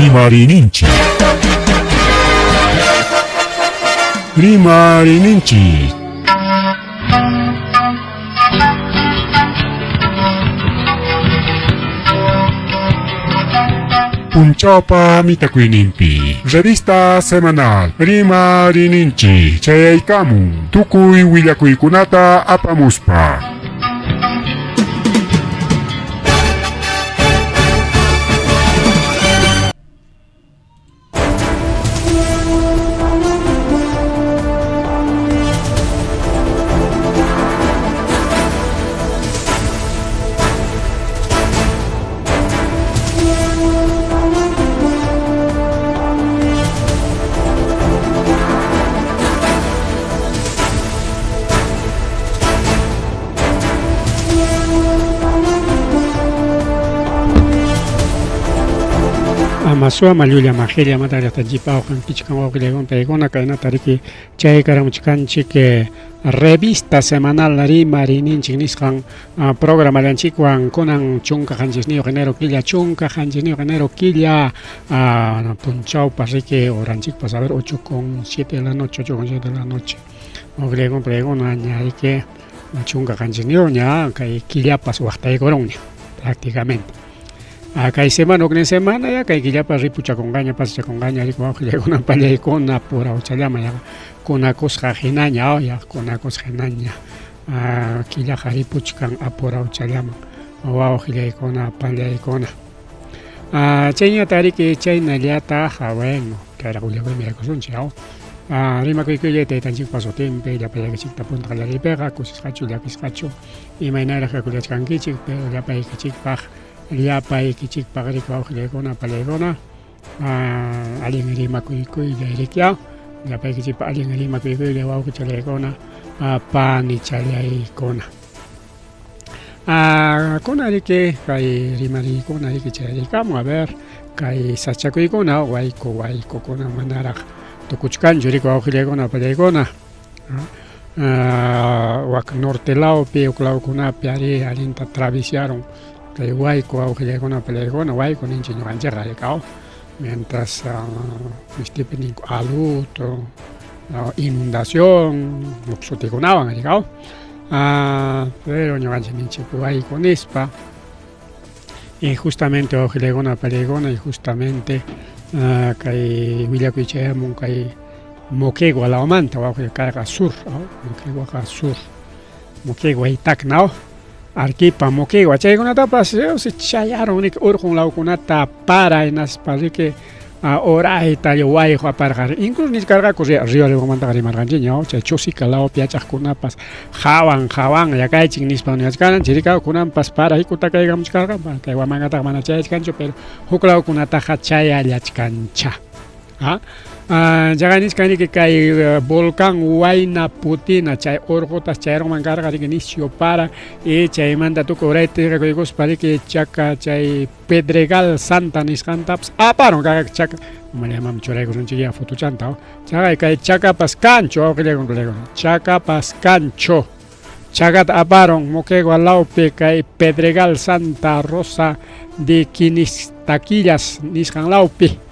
Rimariyninchik. Rimariyninchik. Punchawpa mitakuyninpi revista semanal Rimariyninchik chayaykamun tukuy willakuykunata apamuspa. Amasua llulla majilla mata llaqtanchikpa awqankichkan wawqillaykuna paykuna kaynata riki chay karamuchkanchik revista semanal rimariyninchik nisqan programallanchikwan kunan 17 enero killa 17 enero killa punchawpas riki horanchikpas a ver 8 con 7 de la noche 8 con 7 de la noche wawqillaykuna paykuna ña riki 17 ña kay killapas waqtaykurunña prácticamente. Kay semana huknin semana ya kay killapas ripuchakunqaña pasachakunqaña riki wawqillaykuna pallaykuna purawchallama ya kunakusqa hinaña ya kunakusqa hinaña killaqa ripuchkan apurawchallaman wawqillaykuna pallaykuna. Chayñata riki chaynallataq bueno kayraq willakuymi yaykusunchik rimakuykullay taytanchikpa sutinpi llapallaykichikta punta qallariypiqa kusisqachu llakisqachu imaynaraq kakullachkankichik pero llapaykichikpaq llapaykichikpaq riki wawqillaykuna pallaykuna allin rimakuykullay riki llapaykichikpaq allin rimakuykullay wawqichallaykuna panichallaykuna. Kuna riki kay rimariykuna riki chayrikamun a ver kay sachakuykuna wayku waykukuna manaraq tukuchkanchu riki wawqillaykuna pallaykuna wak norte lawpi huk lawkunapi ari allinta travisiaron kay wayku wawqillaykuna pallaykuna wayku ninchik ñuqanchikqa rikaw mientras mistipi ninku aluto inundación huk sutikunawan rikaw pero ñuqanchik ninchik wayku nispa y justamente wawqillaykuna pallaykuna y justamente kay willakuy chayamun kay Moquegua lawmanta wawqi kayqa sur Moqueguaqa sur Moquegua y Tacna Arequipa Moquegua chaykunatapas chayarun riki urqun lawkunata para hinaspa riki orayta wayqu aparqa incluso nichkarqaku Río Areguamantaqa rimarqanchikña chay Chosica lawpi yachaqkunapas hawan hawan yakaychik nispa niwachkaran chirikaw kunanpas para hikutakaykamuchkarqa kay Huamangataqa mana chayachkanchu pero huk lawkunataqa chayallachkancha. Chaqa nichkan riki kay volcán Huayna Putina chay urqutas chayrunman karqa riki nisyu para y chaymanta tukuy urayta riqakuykuspa riki chaka chay Pedregal Santa nisqantapas aparun karqa chaka umallamam churaykusunchik ya fotochanta chaqa kay chakapas kanchu wawqillaykuna chakapas kanchu chakata aparun Moquegua lawpi kay Pedregal Santa Rosa de Quinistaquillas nisqan lawpi.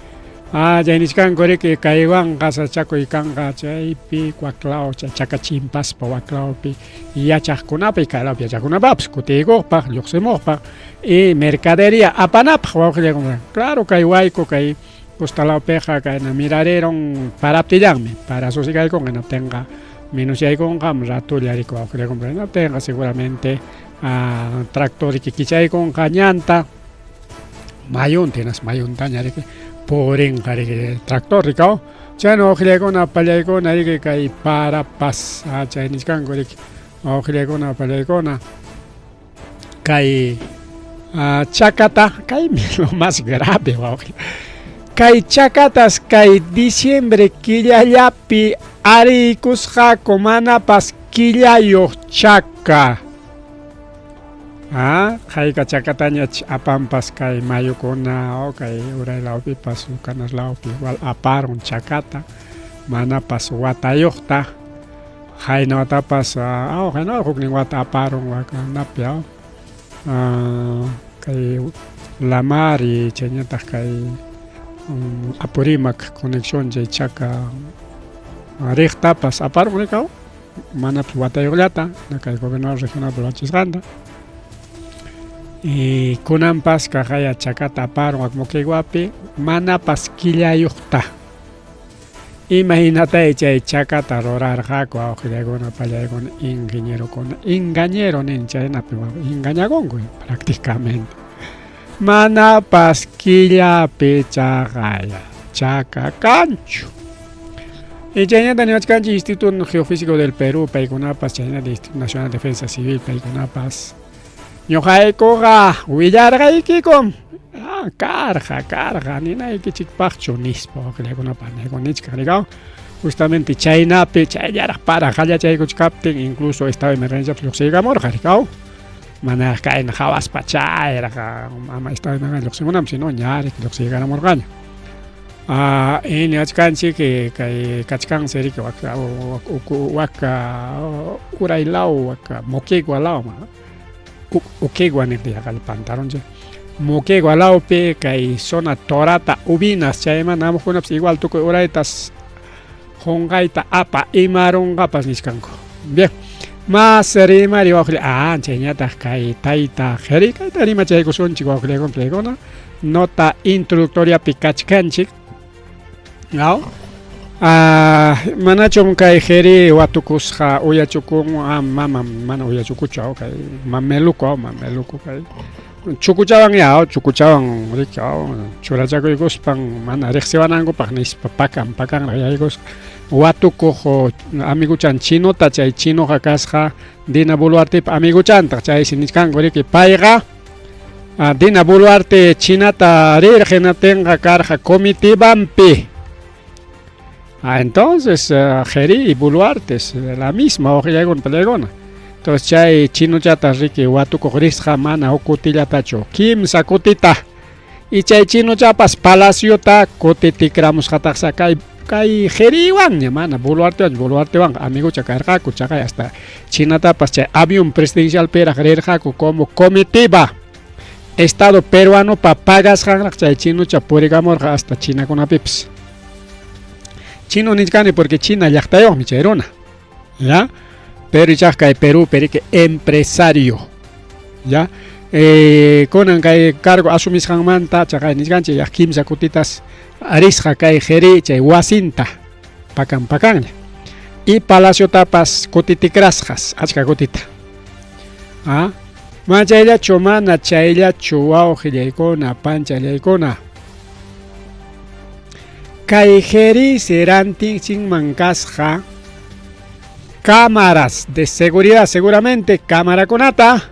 Chay nichkanku riki kaywanqa sachakuy kanqa chaypi waklaw chay chaka chimpaspa waklawpi yachaqkunapi kaylawpi yachaqkunapapas kutiykuqpaq lluqsimuqpaq y mercadería apanapaq wawqillaykuna claro kay wayku kay costalawpiqa kayna mirariron paraptillanmi para susikaykunqa hinaptinqa menusyaykunqam ratulla riki wawqillaykuna hinaptinqa seguramente tractor riki kichaykunqa ñanta mayunta hinaspa mayuntaña riki purinqa riki tractor rikaw chayna wawqillaykuna pallaykuna riki kay parapas chay nichkanku riki wawqillaykuna pallaykuna kay chakata kaymi lo más grave wawqi kay chakatas kay diciembre killallapi ariykusqaku manapas killayuq chaka. Hayka chakatañach apanpas kay mayukuna o kay uray lawpipas Lucanas lawpi igual aparun chakata manapas watayuqta qayna watapas qayna huknin wata aparun wakanapi kay Lamar y chayñataq kay Apurímac conexión chay chaka riqtapas aparun rikaw manapas watayuqllata kay gobernador regional rurachisqanta. Y kunanpas kaqaya chakata aparun wak Moqueguapi manapas killayuqta. Imahinatay chay chakata rurarqaku awqillaykuna pallaykuna ingenierokuna engañero nin chaynapi engañakunku prácticamente. Manapas killapi chaqaya chaka kanchu. Y chaynata niwachkanchik Instituto Geofísico del Perú paykunapas chaynata Instituto Nacional de Defensa Civil paykunapas ñuqaykuqa willarqaykikum ah, karqa karqa ninaykichikpaqchu nispa waqllakunapaq nichkan rikaw justamente chaynapi chayllaraq para qallachaykuchkaptin incluso estado de emergenciapas lluqsiykamurqa rikaw mana kayna qhawaspa chayraq ama estado de emergencia lluqsimunanpaq sino ña riki lluqsiykaramurqaña. Ah, niwachkanchik kay kachkansi riki wak wak uray law wak Moquegua law Uquegua niqta yaqa pantarunchik Moquegua lawpi kay zona Torata Ubinas chaymanta hamuqkunapas igual tukuy uraytas qunqayta apa imarunqapas nichkanku. Bien, mas rimari wawqilla ah chayñataq kay tayta qhari kayta rimachaykusunchik wawqillaykuna paykuna nota introductoriapi kachkanchik. Aw? Ah, manachum kay qhari watukusqa uyachukun ah, mama mana uyachukuchu aw kay mameluco aw mameluco kay chukuchawan ya aw chukuchawan riki aw churachakuykuspan mana riqsiwanankupaq nispa pakan pakanraq yaykusqa watukuq amiguchan chinota chay chinoqa kasqa Dina Boluartepa amiguchantaq chaysi nichkanku riki payqa Dina Boluarte chinata rirqa hinaptinqa karqa comitivanpi. Ah, entonces Jeri y Boluarte es la misma waqllaykuna pallaykuna. Entonces chay chinochata riki watukuq risqa mana huk kutillatachu kimsa kutita. Y chay chinochapas palaciota kuti tikramusqataqsa kay kay Jeriwanña mana Boluartewanchu Boluartewanqa amigocha karqaku chaqay hasta chinatapas chay avión presidencialpiraq rirqaku como comitiva. Estado peruanopa pagasqanraq chay chinocha purikamurqa hasta chinakunapipas. Chino nichkani porque China llaqtayuqmi chay runa. ¿Ya? Pero ichaqa kay Perúpi riki empresario. ¿Ya? Kunan kay cargo asumisqanmanta chaqay nichkanchik yaq kimsa kutitas risqa kay Jeri chay wasinta pakan pakanlla. Y palaciotapas kutitikrasqas achka kutita. ¿Ah? Mana chayllachu, mana chayllachu wawqillaykuna, panchallaykuna. Kay Jeri rantichinman kasqa cámaras de seguridad, seguramente cámarakunata,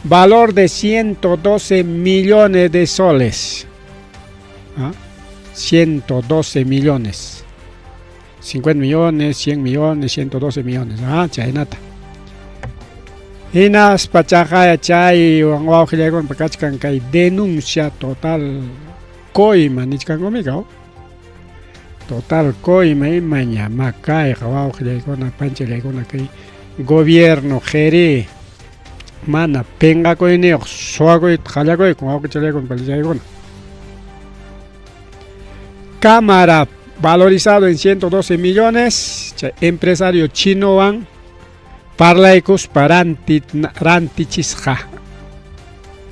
valor de 112 millones de soles. ¿Ah? 112 millones. 50 millones, 100 millones, 112 millones. Ah, chaynata. Hinaspa chaqaya chay wawqillaykuna kachkan kay denuncia total coima nichkankumika. Total coima imaña makayqa wawqillaykuna panchallaykuna kay gobierno Jeri mana pinqakuyniyuq suwakuyta qallakuykun wawqichallaykuna pallachaykuna. Cámara valorizado en 112 millones, chay empresario chinowan parlaykuspa rantichisqa.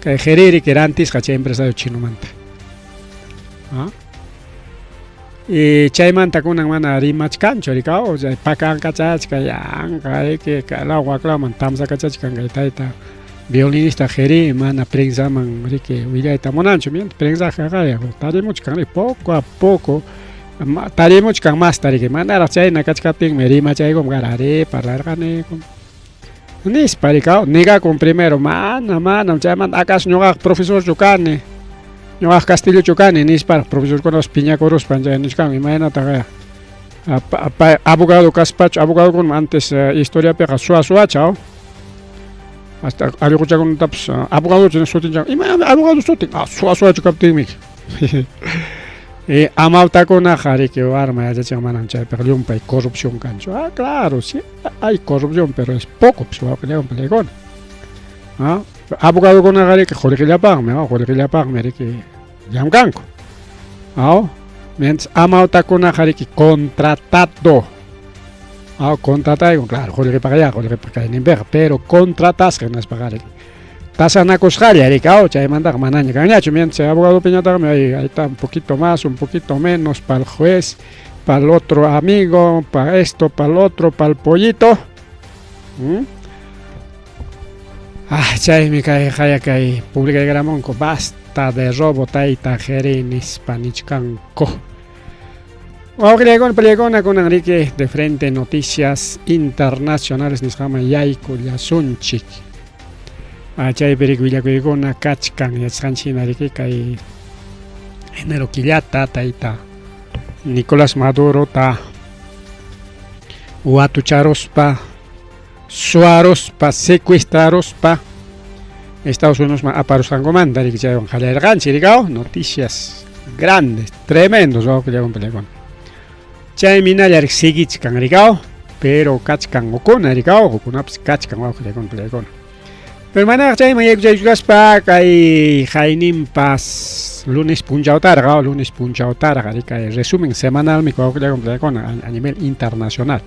Kay Jeriri que rantisqa chay empresario chinomanta. ¿Ah? Y chaymanta kunan mana rimachkanchu rikaw chay pakankachachka yanqa riki kay waklaman tamsakachachkan kay tayta violinista Jeri mana prensaman riki willayta munanchu mientras prensaqa tarimuchkan poco a poco tarimuchkan masta riki manaraq chayna kachkaptinmi rimachaykum kara ari parlarqaniku nispa rikaw negakun primero mana manam chaymanta acaso ñuqaqa profesorchu kani ñuqaqa castillochu kani nisparaq profesorkunapas piñakuruspan chay nichkan imaynataq abogado kaspachu abogadokuna antes historiapiqa suwa suwacha hasta allquchakunatapas abogadochu sutinchan ima abogado sutin ah suwa suwachu kaptinmi amawtakunaqa riki warma yachachin manam chaypiqa llumpay corrupción kanchu ah claro sí hay corrupción pero es poco pues wawqillaykuna pallaykuna ah abogadokunaqa riki qullqillapaqmi qullqillapaqmi riki llamkanku. Aw, mientras amawtakunaqa riki contratado. Aw, contratayku, claro, qullqipaq ya, qullqipaq kayninpiqa, pero contratasqa hinaspaqa riki. Tasanakusqalla riki, aw, chaymantaqa manaña kanñachu, mientras abogadopiñataqmi ahí, ahí está un poquito más, un poquito menos para el juez, para el otro amigo, para esto, para el otro, para el pollito. ¿Mm? Ah, chaymi kay qaya kay publicaykaramunku basta de robo tayta Jeri nispa nichkanku. Wawqillaykuna parillaykuna kunan riki de frente noticias internacionales nisqaman yaykullasunchik. Ah, chaypi riki willakuykuna kachkan yachasqanchik hina riki kay enero killata tayta Nicolás Madurota watucharuspa suwaruspa secuestraruspa Estados Unidosman aparusqankumanta riki chaywan qallayarqanchik rikaw noticias grandes tremendos wawqillaykuna parillaykuna. Chaymi hinalla riki siguichkan rikaw pero kachkan hukuna rikaw hukunapas kachkan wawqillaykuna parillaykuna. Pero manaraq chayman yaykuchaykuchkaspa kay hayninpas lunes punchawtarqa lunes punchawtarqa riki kay resumen semanalmi wawqillaykuna parillaykuna a nivel internacional.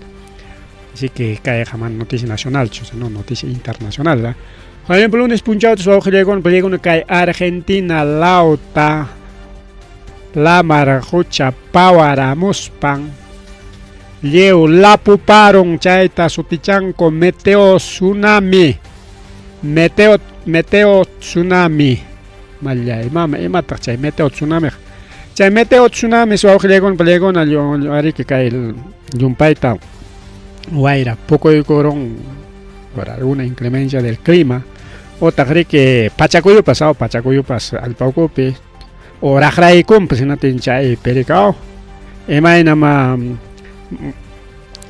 Así que kayqa mana noticia nacionalchu, sino noticia internacional, ¿verdad? Por ejemplo, lunes punchawtas wawqillaykuna parillaykuna kay Argentina lawta lamar qucha pawaramuspan lliw lapuparun chayta sutichanku meteo tsunami. Meteo meteo tsunami. Mallay mama imataq chay meteo tsunamiqa? Chay meteo tsunami wawqillaykuna parillaykuna ariki kay llumpayta wayra pukuykurun por alguna inclemencia del clima otaq riki pachakuyupas aw pachakuyupas allpa ukupi o raqraykunpas hinatin chay perikaw imaynam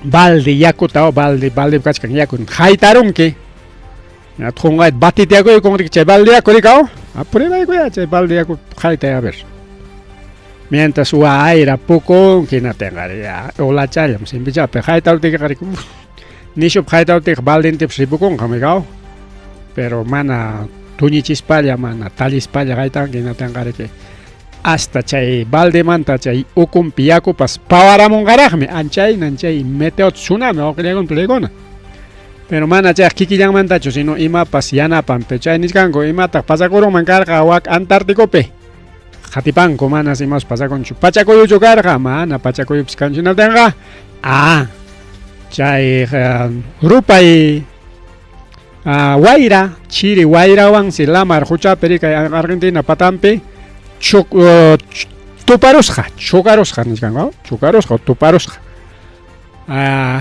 balde yakuta o balde balde kachkan yaku haytarunki qunqayta batitiakuykun riki chay balde yaku rikaw apuraykuya chay balde yaku haytay a ver mientras wayra pukunki hinatinqa olachallam simpichapi haytaruptikiqa riki nishupi haytaruptikiqa baldentipas ripukunqam rikaw pero mana tuñichispalla mana tallispalla haytanki hinatinqa riki hasta chay baldemanta chay ukunpi yakupas pawaramunqaraqmi anchaynan chay meteo tsunami wawqillaykuna parillaykuna. Pero mana chay kikillanmantachu sino imapas yanapan pero chay nichkanku imataq pasakurunman karqa wak Antárticopi qatipanku manas imapas pasakunchu pachakuyuchu karqa mana pachakuyupas kanchu hinaptinqa ah chay rupay wayra chiri wayrawansi lamar quchapi riki Argentina patanpi tuparusqa chukarusqa nichkanku chukarusqa tuparusqa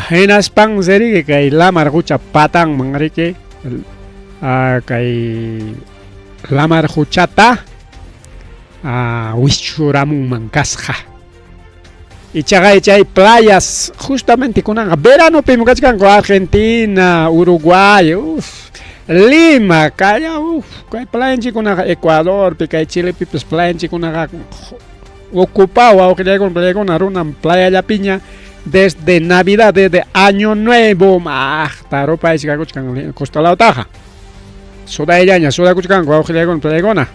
hinaspansi riki kay lamar qucha patanman riki kay lamar quchata wischuramunman kasqa. Ichaqa chay playas justamente kunanqa veranopim kachkanku Argentina, Uruguay, uf, Lima, kay uf, kay playanchikkunaqa Ecuadorpi, kay Chilepipas playanchikkunaqa ocupado wawqillaykuna playaykuna runam playallapiña desde Navidad, desde Año Nuevo maqta rupaychikakuchkan costa lawtaqa. Sudayllaña sudakuchkanku wawqillaykuna playaykuna.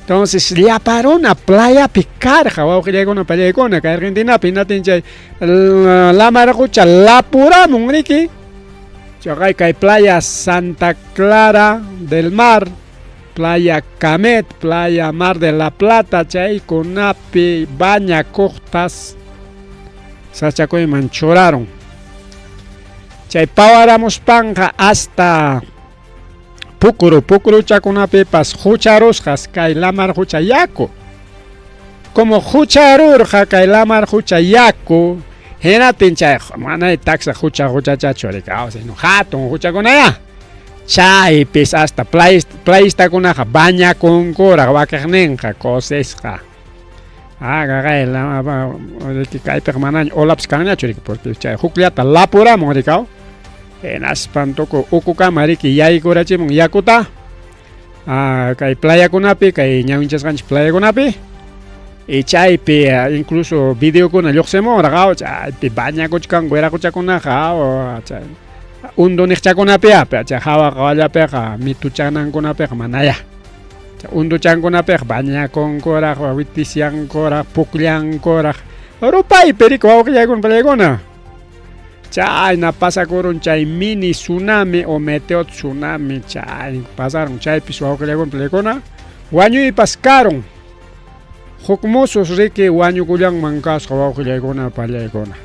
Entonces llapa runa playapi karqa wawqillaykuna pallaykuna kay Argentinapi hinatin chay lamar qucha lapuramun riki. Chaqay kay playa Santa Clara del Mar, playa Camet, playa Mar de la Plata chaykunapi bañakuqtas sachakuyman churarun. Chay pawaramuspanqa hasta pukru pukruchakunapipas hucharusqas kay lamar qucha yaku. Como hucharurqa kay lamar qucha yaku hinaptin chay mana taksa hucha huchachachu riki sino hatun huchakunaya. Chaypis hasta playistakunaqa bañakunkuraq wakiqninqa kusisqa. Qaqay kaypiqa manaña olapas kanñachu riki porque chay hukllata lapuramun rikaw. Hinaspan tukuy ukukama riki yaykurachimun yakuta kay playakunapi kay ñawinchasqanchik playakunapi y chaypi incluso videokuna lluqsimunraq chaypi bañakuchkanku wiraquchakunaqa chay unduniqchakunapi chay hawa hawallapiqa mituchanankunapiqa manaya. Unduchankunapiqa bañakunkuraq, witisyankuraq, pukllankuraq. Rupaypi riki wawqillaykuna pallaykuna. Chayna pasakurun chay mini tsunami o meteo tsunami chay pasarun chaypis wawqillaykuna pallaykuna wañuypas karun. Huk musus riki wañukullanman kasqa wawqillaykuna pallaykuna.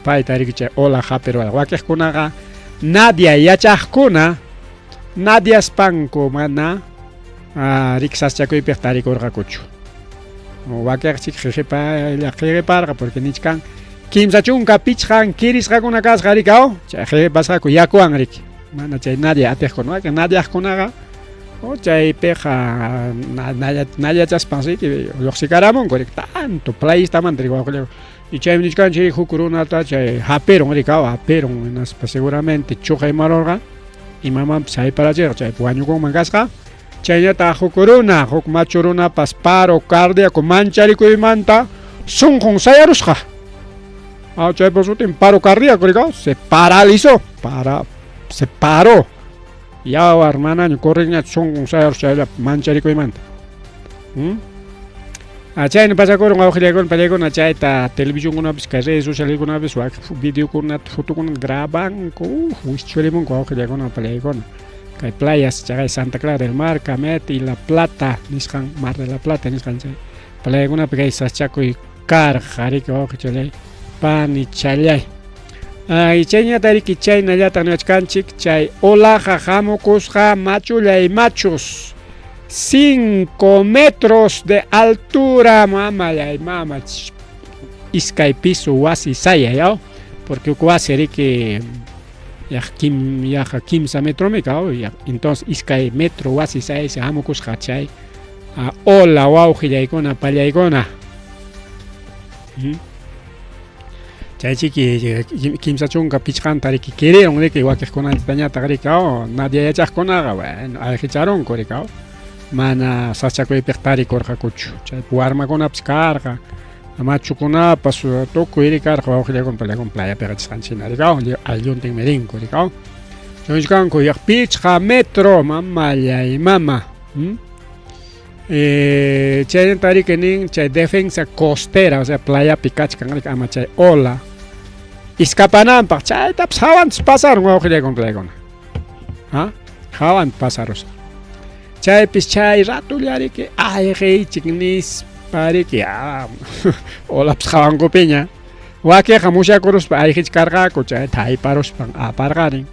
Payta riki chay ola hapirwayqa. Wakiqkunaqa nadia yachaqkuna nadiaspanku mana riki saschakuypiq tarikurqakuchu. Wakiqchik qiqiparqa porque nichkan 35 kirisqakuna kasqa riki aw chay qiqipasqaku yakuwan riki. Mana chay nadia atiqkuna wakin nadiaqkunaqa o chaypiqa nayachaspan riki lluqsikaramunku riki tanto playistamanta riki wawqillayku. Y chaymi nichkanchik huk runata chay hapirun riki aw hapirun hinaspa seguramente chuqaymarurqa imamanpas hayparachirqa chaypi wañukunman kasqa. Chaynataq huk runa, huk machu runapas paro cardíaco mancharikuymanta sunqun sayarusqa. Aw chaypa sutin paro cardíaco riki aw se paralizó, para se paró. Yawar manaña corriñachu sunqun sayarusqa chayllapi mancharikuymanta. Chayna pasakurun wawqillaykuna pallaykuna chayta televisionkunapis kay redes socialkunapis wak videokunata fotokunata grabanku wischurimunku wawqillaykuna pallaykuna kay playas chaqay Santa Clara del Mar, Camet y La Plata nisqan Mar de la Plata nisqan chay playakunapi kay sachakuy karqa riki wawqichallay panichallay. Ay chayñata riki chaynallataq niwachkanchik chay olaqa hamukusqa machullay machus 5 metros de altura mamallay mama iskay piso wasi sayay aw porque huk wasi riki yaqa kim yaqa kimsa metromi kaw entonces iskay metro wasi sayaysi hamukusqa chay ola wawqillaykuna pallaykuna. Chaychiki 35ta riki kirirun riki wakiqkunanchiktañataq riki aw nadia yachaqkunaqa bueno ayqicharunku riki aw mana sasachakuypiq tarikurqakuchu chaypi warmakunapas karqa machukunapas tukuy riki karqa wawqillaykuna pallaykuna playapiqa chisqanchik hina riki aw aylluntinmi rinku riki aw chaychkanku yaq 5 metro mamallay mama. Chaynata riki nin chay defensa costera, o sea playapi kachkan riki ama chay ola iskapananpaq chaytapas hawantas pasarun wawqillaykuna playkuna. Ha? Hawanta pasarusqa. Chaypis chay ratulla riki ayqiychik nispa riki olapas hawankupiña. Wakiqa musyakuruspa ayqichkarqaku chayta hayparuspan aparqarin.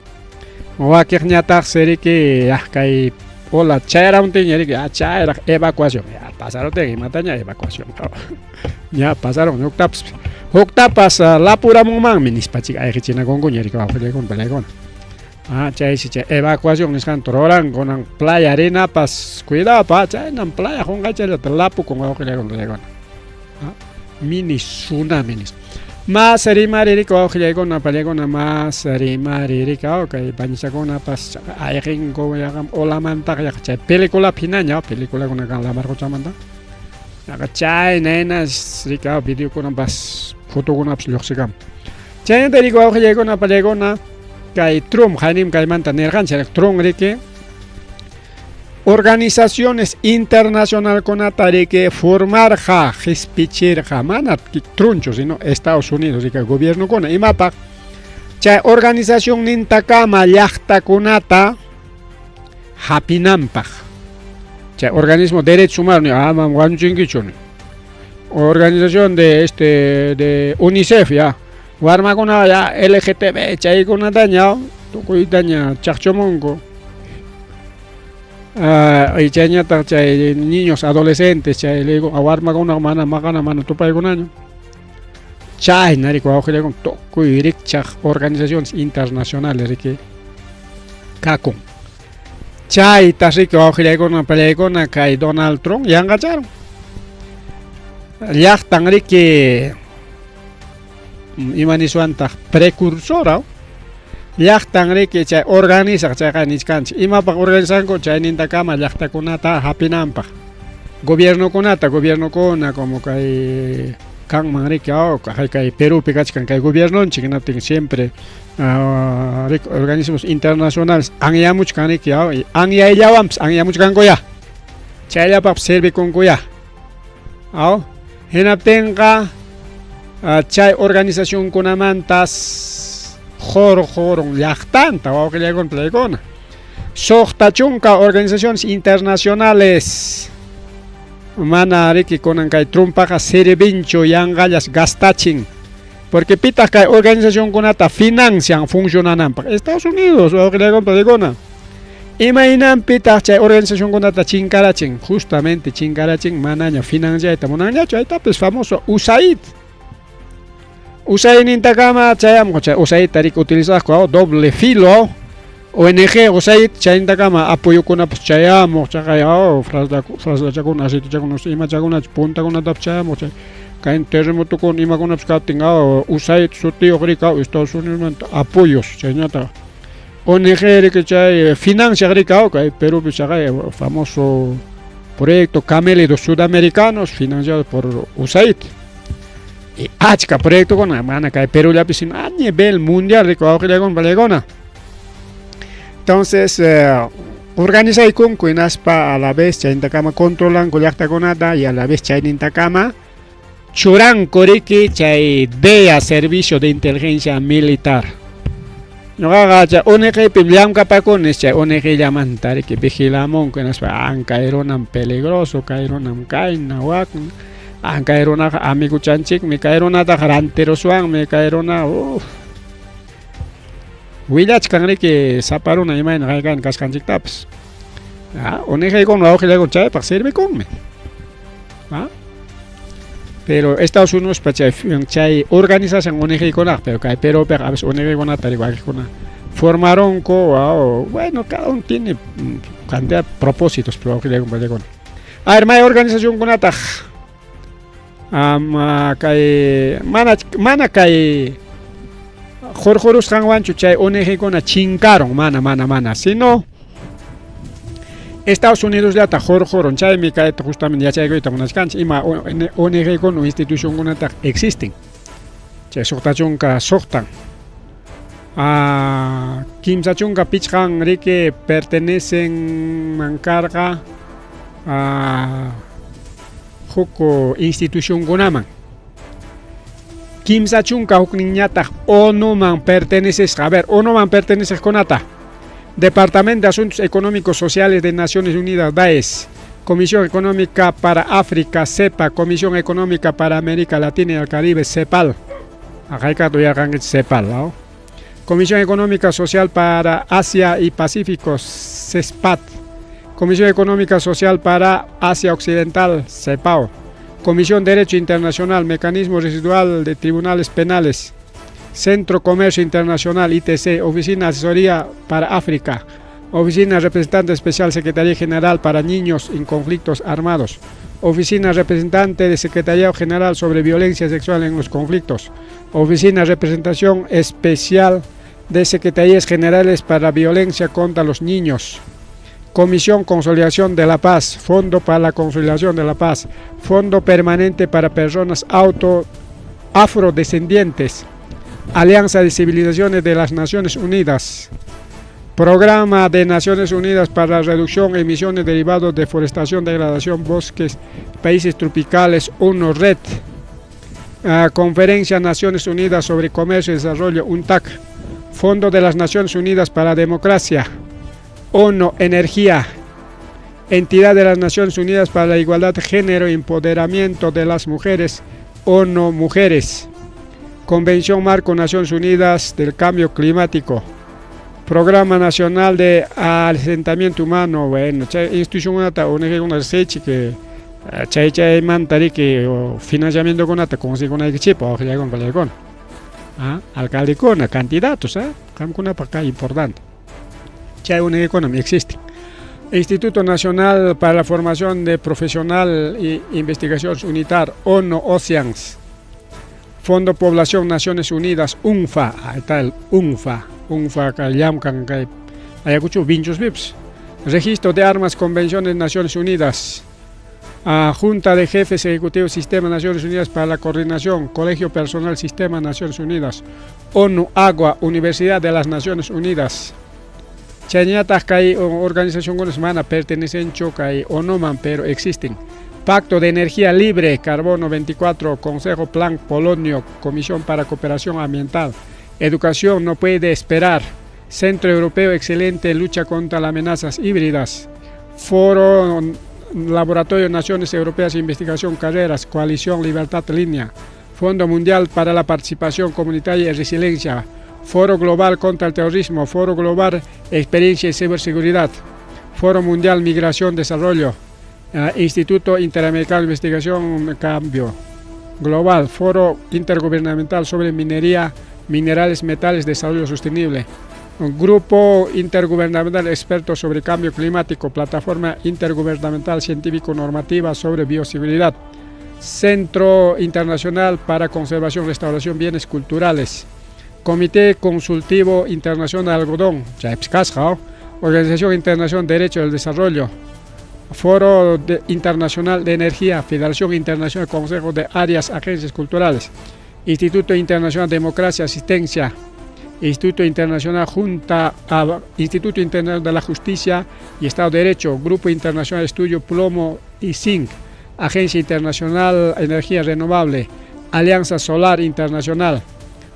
Wakiqñataqsi riki kay ola chayaramuntinña riki chayraq evacuación ya pasarutin imataña evacuación ña pasarun huktapas huktapas lapuramunmanmi nispachik ayqichinakunkuña riki wawqillaykuna palaykuna. Chaysi chay evacuación nisqanta ruranku kunan playa rinapas cuidado pa chaynam playa qunqaychallata lapukun wawqillaykuna palaykuna. Mini tsunami nispa. Mas rimaririka wawqillaykuna pallaykuna mas rimaririka kay pañichakunapas ayqinku yaqa olamantaqa yaqa chay peliculapi hinaña peliculakuna kan lamar quchamanta yaqa chayna hinas rika videokunapas fotokunapas lluqsikamun. Chaynata riki wawqillaykuna pallaykuna kay Trump haynim kaymanta nirqanchik Trump riki organizaciones internacionalkunata riki formarqa qispichirqa mana Trumchu sino Estados Unidos riki gobiernokuna imapaq chay organizacionnintakama llaqtakunata hapinanpaq chay organismo derechos humanos amam wañuchinkichu organización de este de UNICEF ya warmakuna ya LGTB chaykunataña tukuytaña chaqchumunku. Chayñataq chay niños adolescentes chay le digo warmakuna mana maqana mana tupaykunaña chayna riki wawqillaykuna tukuy rikchaq organizaciones internacionales riki kakun chaytas riki wawqillaykuna pallaykuna kay Donald Trump yanqacharun llaqtan riki ima niswantaq precursora llaqtan riki chay organizaq chayqa nichkanchik imapaq organizanku chaynintakama llaqtakunata hapinanpaq gobiernokunata gobiernokuna como kay kanman riki kay Perupi kachkan kay gobiernonchik hinaptin siempre riki organismos internacionales anyamuchkan riki anyayllawanpas anyamuchkankuya. Chayllapaq servikunkuyá. Aw, hinaptinqa chay organizacionkunamantas qurqurun llaqtanta wawqillaykuna playkuna. 60 organizaciones internacionales mana riki kunan kay Trumpaqa sirvinchu yanqallas gastachin. Porque pitaq kay organizacionkunata financian funcionananpaq? Estados Unidos wawqillaykuna playkuna. Imaynanpitaq chay organizacionkunata chinkarachin? Justamente chinkarachin manaña financiayta munanñachu. Aytapis famoso USAID. USAIDnintakama chayamuq chay USAIDta riki utilizaqku doble filo ONG USAID chaynintakama apoyokunapas chayamuq chaqay fraslachakuna aceitechakuna imachakunachu puntakunatapas chayamuq chay kay terremotokuna imakunapas kaptin USAID sutiyuq riki Estados Unidosmanta apoyos chaynata ONG riki chay financiaq riki kay Perupi chaqay famoso proyecto Camélidos Sudamericanos financiado por USAID. Y achka proyectokuna mana kay Perullapi sino a nivel mundial riki wawqillaykuna palaykuna. Entonces organizaykunku hinaspa a la vez chaynintakama controlanku llaqtakunata y a la vez chaynintakama churanku riki chay DEA Servicio de Inteligencia Militar. Ñuqaqa chay ONGpim llamkapakuni chay ONG-llamanta riki vigilamunku hinaspa an kay runam peligroso, kay runam kayna wakna, an kay runaqa amiguchanchikmi, kay runataqa rantiruswanmi, kay runa uff. Willachkan riki sapa runa imayna qaykayna kasqanchiktapas. ONG-kuna wawqillaykuna chaypaq servikunmi. Pero Estados Unidos chay chay organización ONG-kunaqa, pero kay Perupiqa a veces ONG-kunata wakiqkuna formaronku, bueno, cada uno tiene cantidad de propósitos, pero wawqillaykuna. A ver, may organizacionkunataq kay mana mana kay qurqurusqanwanchu chay ONG-kuna chinkarun, mana mana mana, sino Estados Unidos llata qurqurun, chaymi kayta justamente yachaykuyta munachkanchik ima ONG-kuna institucionkunataq existen. Chay 66. 35 riki pertenecen mankarqa huk institucionkunaman. 31ñataq ONUman pertenecesqa. A ver, ONUman perteneceqkunata. Departamento de Asuntos Económicos Sociales de Naciones Unidas, DAES. Comisión Económica para África, CEPA. Comisión Económica para América Latina y el Caribe, CEPAL. CEPAL, ¿no? Comisión Económica Social para Asia y Pacífico, CESPAT. Comisión Económica Social para Asia Occidental, CEPAO. Comisión de Derecho Internacional, Mecanismo Residual de Tribunales Penales, Centro Comercio Internacional, ITC, Oficina Asesoría para África, Oficina Representante Especial Secretaría General para Niños en Conflictos Armados, Oficina Representante de Secretaría General sobre Violencia Sexual en los Conflictos, Oficina Representación Especial de Secretarías Generales para Violencia contra los Niños, Comisión Consolidación de la Paz, Fondo para la Consolidación de la Paz, Fondo Permanente para Personas Afrodescendientes, Alianza de Civilizaciones de las Naciones Unidas, Programa de Naciones Unidas para la Reducción de Emisiones derivados de Deforestación, Degradación, Bosques, Países Tropicales, ONU Red, Conferencia Naciones Unidas sobre Comercio y Desarrollo, UNTAC, Fondo de las Naciones Unidas para la Democracia, ONU Energía, Entidad de las Naciones Unidas para la Igualdad de Género y Empoderamiento de las Mujeres, ONU Mujeres, Convención Marco Naciones Unidas del Cambio Climático, Programa Nacional de Asentamiento Humano, bueno, institución ONG que chay chaymanta riki financiamientokunata conseguinaykichikpaq wawqillaykuna palaykuna. Alcaldekuna, candidatos, qamkunapaq kay importante. Chay ONGkunam existen. Instituto Nacional para la Formación de Profesional e Investigaciones UNITAR, ONU Oceans, Fondo Población Naciones Unidas, UNFA, ahí está el UNFA, UNFA kay llamkan kay Ayacucho Vinchos Vips, Registro de Armas, Convenciones Naciones Unidas, Junta de Jefes Ejecutivos Sistema Naciones Unidas para la Coordinación, Colegio Personal Sistema Naciones Unidas, ONU Agua, Universidad de las Naciones Unidas, Chaynallataq kay organizacionkunas mana pertenecenchu kay ONUman, pero existen. Pacto de Energía Libre, Carbono 24, Consejo Plan Polonio, Comisión para Cooperación Ambiental, Educación no puede esperar, Centro Europeo Excelente Lucha contra las Amenazas Híbridas, Foro Laboratorio Naciones Europeas de Investigación Carreras, Coalición Libertad Línea, Fondo Mundial para la Participación Comunitaria y Resiliencia, Foro Global contra el Terrorismo, Foro Global Experiencia y Ciberseguridad, Foro Mundial Migración Desarrollo, Instituto Interamericano de Investigación Cambio Global, Foro Intergubernamental sobre Minería, Minerales, Metales, Desarrollo Sostenible, Grupo Intergubernamental Experto sobre Cambio Climático, Plataforma Intergubernamental Científico Normativa sobre Bioseguridad, Centro Internacional para Conservación y Restauración Bienes Culturales, Comité Consultivo Internacional Algodón, Organización Internacional de Derecho del Desarrollo, Foro Internacional de Energía, Federación Internacional Consejo de Áreas, Agencias Culturales, Instituto Internacional de Democracia, Asistencia, Instituto Internacional Junta, Instituto Internacional de la Justicia y Estado de Derecho, Grupo Internacional de Estudio Plomo y Zinc, Agencia Internacional Energía Renovable, Alianza Solar Internacional,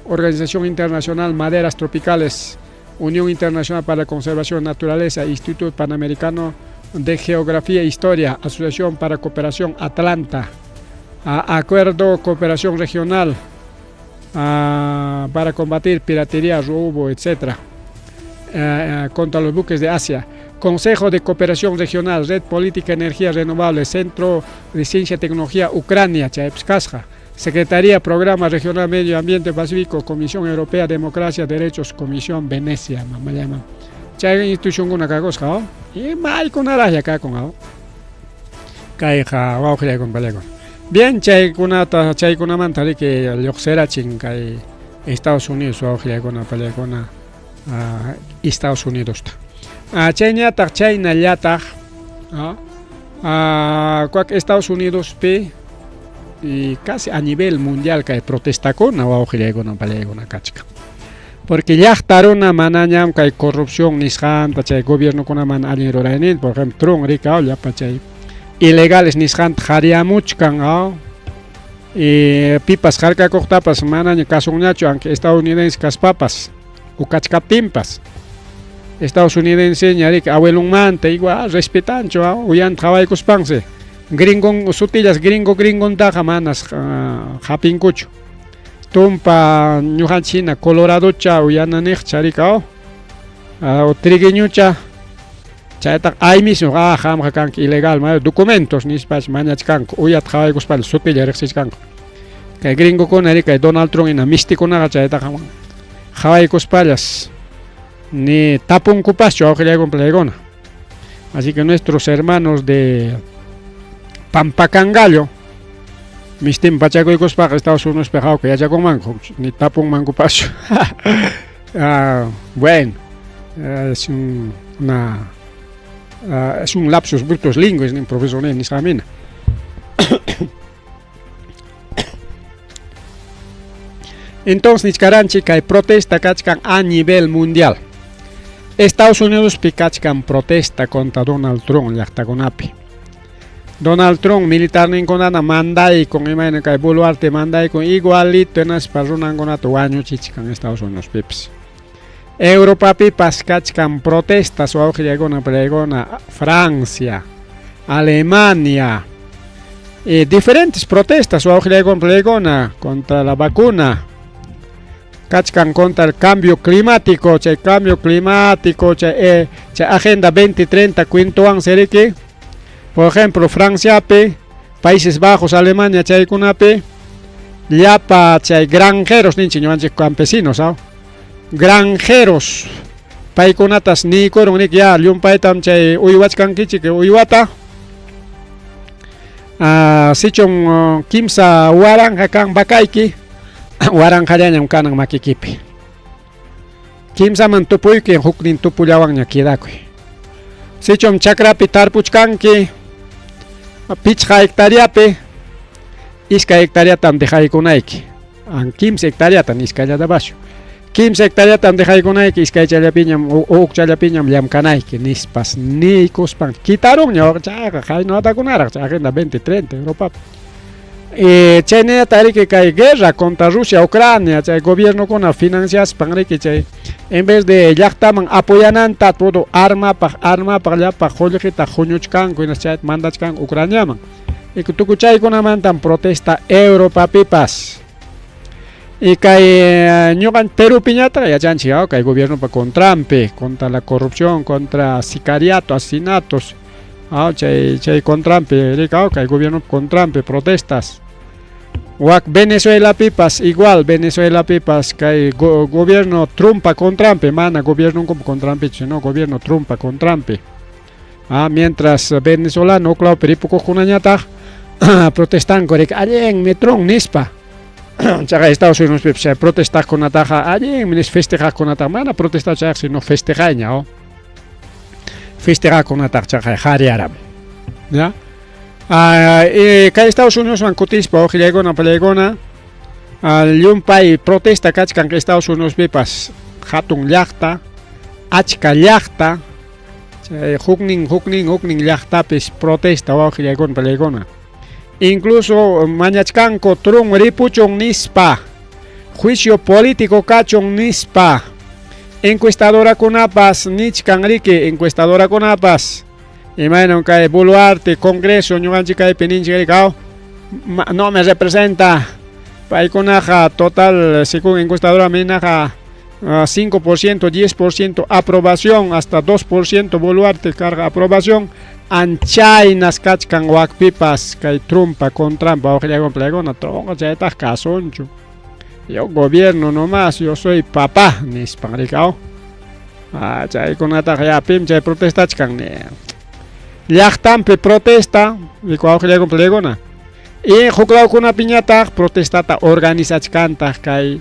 Organización Internacional Maderas Tropicales, Unión Internacional para la Conservación de Naturaleza, Instituto Panamericano de Geografía e Historia, Asociación para Cooperación Atlanta, Acuerdo Cooperación Regional para combatir piratería, robo, etcétera, contra los buques de Asia. Consejo de Cooperación Regional, Red Política Energía Renovable, Centro de Ciencia y Tecnología Ucrania, chaypis kasqa, Secretaría Programa Regional Medio Ambiente Pacífico, Comisión Europea Democracia, Derechos, Comisión Venecia, mama llaman. Chay institucionkuna kakusqa, y maykunaraqlla kakun, kayqa wawqillaykuna panillaykuna. Bien, chaykunata chaykunamanta riki lluqsirachin kay Estados Unidos wawqillaykuna panillaykuna Estados Unidosta. Chayñataq chaynallataq kuak Estados Unidospi y casi a nivel mundial kay protestakuna wawqillaykuna panillaykuna kachkan. Porque llaqta runa manañam kay corrupción nisqanta chay gobiernokuna mana allin rurayninta, por ejemplo, Trump riki llapa chay ilegales nisqanta qariyamuchkan y pipas harkakuqtapas manaña kasunñachu aunque estadounidense kaspapas o kachkaptinpas. Estadounidense ña riki abuelonmanta igual respetanchu uyanta qhawaykuspansi. Gringon sutillas gringo gringontaqa manas hapinkuchu. Tumpa ñuqanchik hina coloradocha o yananiqcha riki o trigueñucha chaytaqa aymismi qamqa kanki ilegal documentos nispas mañachkanku uyata qhawaykuspalla sutilla riqsichkanku. Kay gringokuna riki kay Donald Trump hina mistikunaqa chaytaqa qhawaykuspallas ni tapunkupaschu wawqillaykuna panillaykuna. Así que nuestros hermanos de Pampacangallo mistin pachakuykuspaqa Estados Unidospi hawka yachakunmanku ni tapunmankupaschu. Bueno, es un, una, es un lapsus brutus linguis, nin profesor nisqamina. Entonces nichkaranchik kay protesta kachkan a nivel mundial. Estados Unidospi kachkan protesta contra Donald Trump llaqtakunapi. Donald Trump militarninkunata mandaykun imayna kay Boluarte mandaykun igualito hinaspa runankunata wañuchichkan Estados Unidospipis. Europapipas kachkan protestas wawqillaykuna panillaykuna Francia, Alemania, y diferentes protestas wawqillaykuna panillaykuna contra la vacuna. Kachkan contra el cambio climático, chay cambio climático, chay Agenda 2030 cuentowansi riki. Por ejemplo, Franciapi, Países Bajos, Alemania chaykunapi llapa chay granjeros ninchik ñuqanchik campesinos, granjeros paykunatas niykurun riki ya llumpaytam chay uywachkankichik uywata sichum 3000 kan vacayki waranqallañam kanan makikipi. Kimsaman tupuyki huknin tupullawanña quedakuy. Sichum chakrapi tarpuchkanki 5 hectareapi 2 hectareatam dejaykunayki. An 15 hectareata iskayllatapachu. Kimsa hectareatam dejaykunayki, iskaychallapiñam hukchallapiñam llamkanayki nispas niykuspan quitarunña chayqa qayna watakunaraq chay agenda 2030 Europapi. Chaynallataq riki kay guerra contra Rusia, Ucrania, chay gobiernokuna financiaspan riki chay en vez de llaqtaman apoyananta todo armapaq, armapaq llapa qullqita huñuchkanku hinaspa chayta mandachkanku Ucraniaman. Y tukuy chaykunamantam protesta Europapipas. Y kay ñuqan Perupiñataq yachanchik kay gobiernopa contranpi, contra la corrupción, contra sicariato, asesinatos, chay chay contranpi rika kay gobiernopa contranpi protestas. Wak Venezuelapipas igual, Venezuelapipas kay gobierno Trumpa contranpi, mana gobiernonkupa contranpichu, sino gobierno Trumpa contranpi. Mientras venezolano huklawpi ripukuqkunañataq protestanku riki allinmi Trump nispa. Chaqa Estados Unidospi chay protestaqkunataqa allinmi nispa festejaqkunataqa mana protestachu chayqa sino festejayña festejaqkunataqa chaqa qhariaramun. ¿Ya? Kay Estados Unidosman kutispa wawqillaykuna pallaykuna llumpay protesta kachkan Estados Unidospipas hatun llaqta, achka llaqta, chay huknin huknin huknin llaqtapis protesta wawqillaykuna pallaykuna. Incluso mañachkanku Trump ripuchun nispa, juicio político kachun nispa, encuestadorakunapas nichkan riki, encuestadorakunapas imaynam kay Boluarte, Congreso ñuqanchik kaypi ninchik riki no me representa, paykunaqa total según encuestadora minaqa 5%, 10% aprobación, hasta 2% Boluarte carga aprobación, anchaynas kachkan wakpipas kay Trumpa contranpa wawqillaykuna pallaykuna Trumpa chaytaq kasunchu. Yo gobierno nomás, yo soy papá nispan riki chaykunataqa ya pim chay protestachkan ni. Llaqtanpi protesta riku wawqillaykuna pallaykuna. Y huklawkunapiñataq protestata organizachkantaq kay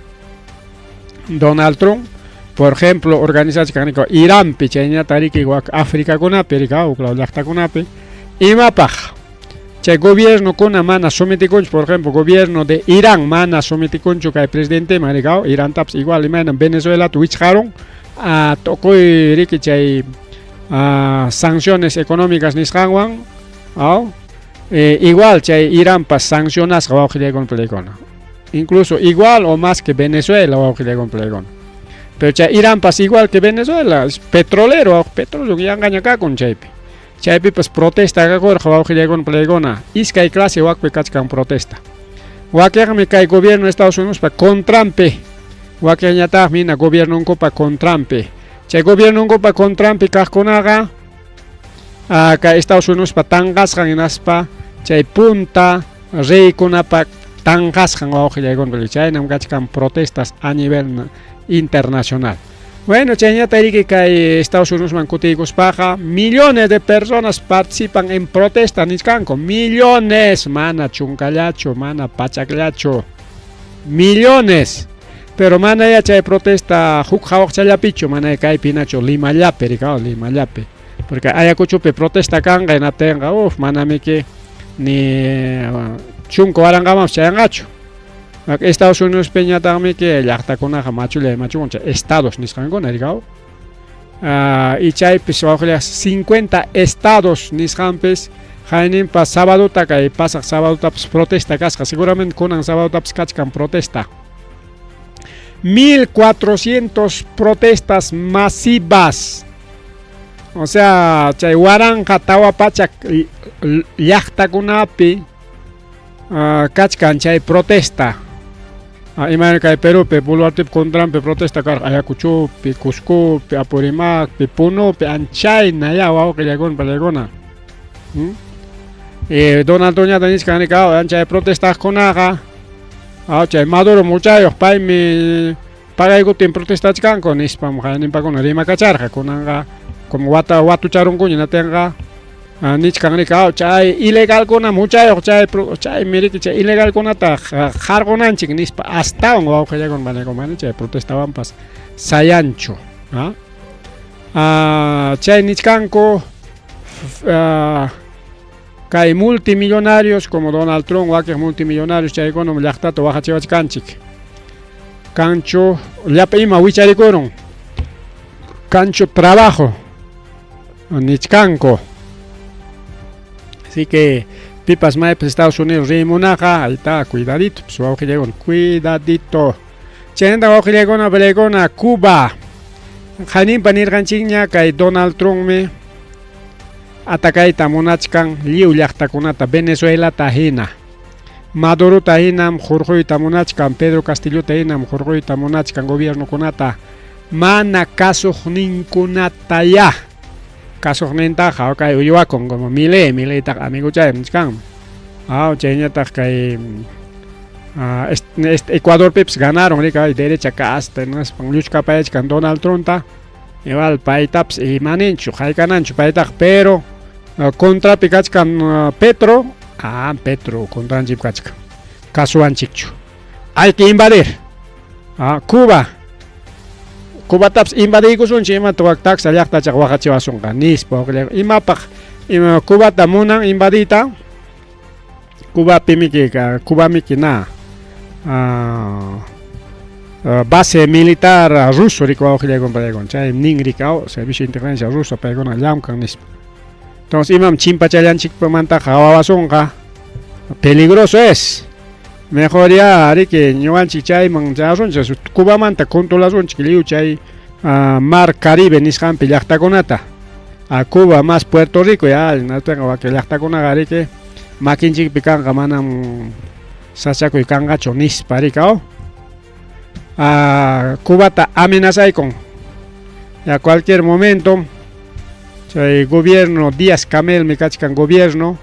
Donald Trump, por ejemplo, organizachkan riki Iranpi chayñataq riki wak Africakunapi riki huklaw llaqtakunapi. Imapaq chay gobiernokuna mana sometikunchu, por ejemplo, gobierno de Irán mana sometikunchu kay presidenteman riki Irantapas igual imaynam Venezuelata wichqarun tukuy riki chay sanciones económicas nisqanwan igual chay Iranpas sancionasqa wawqillaykuna pallaykuna. Incluso igual o más que Venezuela wawqillaykuna pallaykuna. Pero chay Iranpas igual que Venezuela, es petrolero, petróleo yanqaña kakun chaypi. Chaypipas protesta kakurqa wawqillaykuna pallaykuna. Iskay clase wakpi kachkan protesta. Wakiqmi kay gobierno de Estados Unidospa contranpi, wakiqñataqmi hina gobiernonkupa contranpi. Chay gobiernonkupa contranpi kaqkunaqa kay Estados Unidospa tanqasqan hinaspa chay punta reykunapa tanqasqan wawqillaykuna chaynam kachkan protestas a nivel internacional. Bueno, chayñata riki kay Estados Unidosman kutiykuspaqa millones de personas participan en protesta nichkanku, millones, mana chunkallachu, mana pachakllachu, millones. Pero mana ya chay protesta huk hawaqchallapichu, mana kaypi hinachu Limallapi riki, Limallapi. Porque Ayacuchopi protesta kanqa hinaptinqa, uf, manamiki ni chunka waranqamanpas chayanqachu. Estados Unidospiñataqmiki llaqtakunaqa machullay machukun chay estados nisqankuna riki. Y chaypis wawqilla 50 estados nisqanpis hayninpas sabadota kay pasaq sabadotapas protesta kasqa, seguramente kunan sabadotapas kachkan protesta. 1400 protestas masivas. O sea, chay waranqa tawa pachak llaqtakunapi kachkan chay protesta. Imayna kay Perupi Boluartepa contranpi protesta karqa Ayacuchopi, Cuscopi, Apurímacpi, Punopi, anchayna ya wawqillaykuna pallaykuna. Donald Trumpñataq nichkan riki chay protestaqkunaqa chay Maduro muchayuq paymi pagaykuptin protestachkanku nispam hayninpakuna rimakacharqa kunanqa como wata watucharunkuña hinatinqa nichkan riki chay ilegalkuna muchayuq chay chaymi riki chay ilegalkunata qarqunanchik nispa astawan wawqillaykuna pallaykuna mana chay protestawanpas sayanchu. Chay nichkanku kay multimillonarios como Donald Trump wakiq multimillonarios chaykunam llaqtata waqachiwachkanchik. Kanchu llapa ima wicharikurun. Kanchu trabajo nichkanku. Así que pipas maypas Estados Unidos rimunaqa, ahí está, cuidadito, pues wawqillaykuna, cuidadito. Chaynata wawqillaykuna, palaykuna, Cuba. Qaninpa nirqanchikña kay Donald Trumpmi atakayta munachkan lliw llaqtakunata Venezuelata hina. Madurota hinam hurquyta munachkan, Pedro Castillota hinam hurquyta munachkan gobiernokunata mana kasuqninkunatayá. Kasuqnintaqa kay uywakun como Milei, Mileitaqa amiguchay nichkanmi. Aw chayñataq kay este Ecuadorpipas ganaron rika derecha casta nispan lluchkapayachkan Donald Trumpta. Igual paytapas imaninchu, haykananchu paytaqa, pero contrapi kachkan Petro, Petro contranchikpi kachkan. Kasuwanchikchu. Hay que invadir. Cuba. Cubatapas invadiykusunchik imata wak taksa llaqtachaqa waqachiwasunqa nispa imapaq ima Cubata munan invadiyta Cubapi miki Cuba miki na base militar ruso rika wawqillaykuna paykuna chay nin rika servicio de inteligencia ruso paykuna llamkan nispa. Entonces imam chimpachallanchikmantaqa qawawasunqa peligroso es. Mejor ya riki ñuqanchik chayman chayasunchik Cubamanta controlasunchik lliw chay mar Caribe nisqanpi llaqtakunata. A Cuba más Puerto Rico ya natenqa wakin llaqtakunaqa riki makinchikpi kanqa manam sachakuy kanqachu nispa rika Cubata amenazaykun. Ya cualquier momento chay gobierno Díaz Canel kachkan gobierno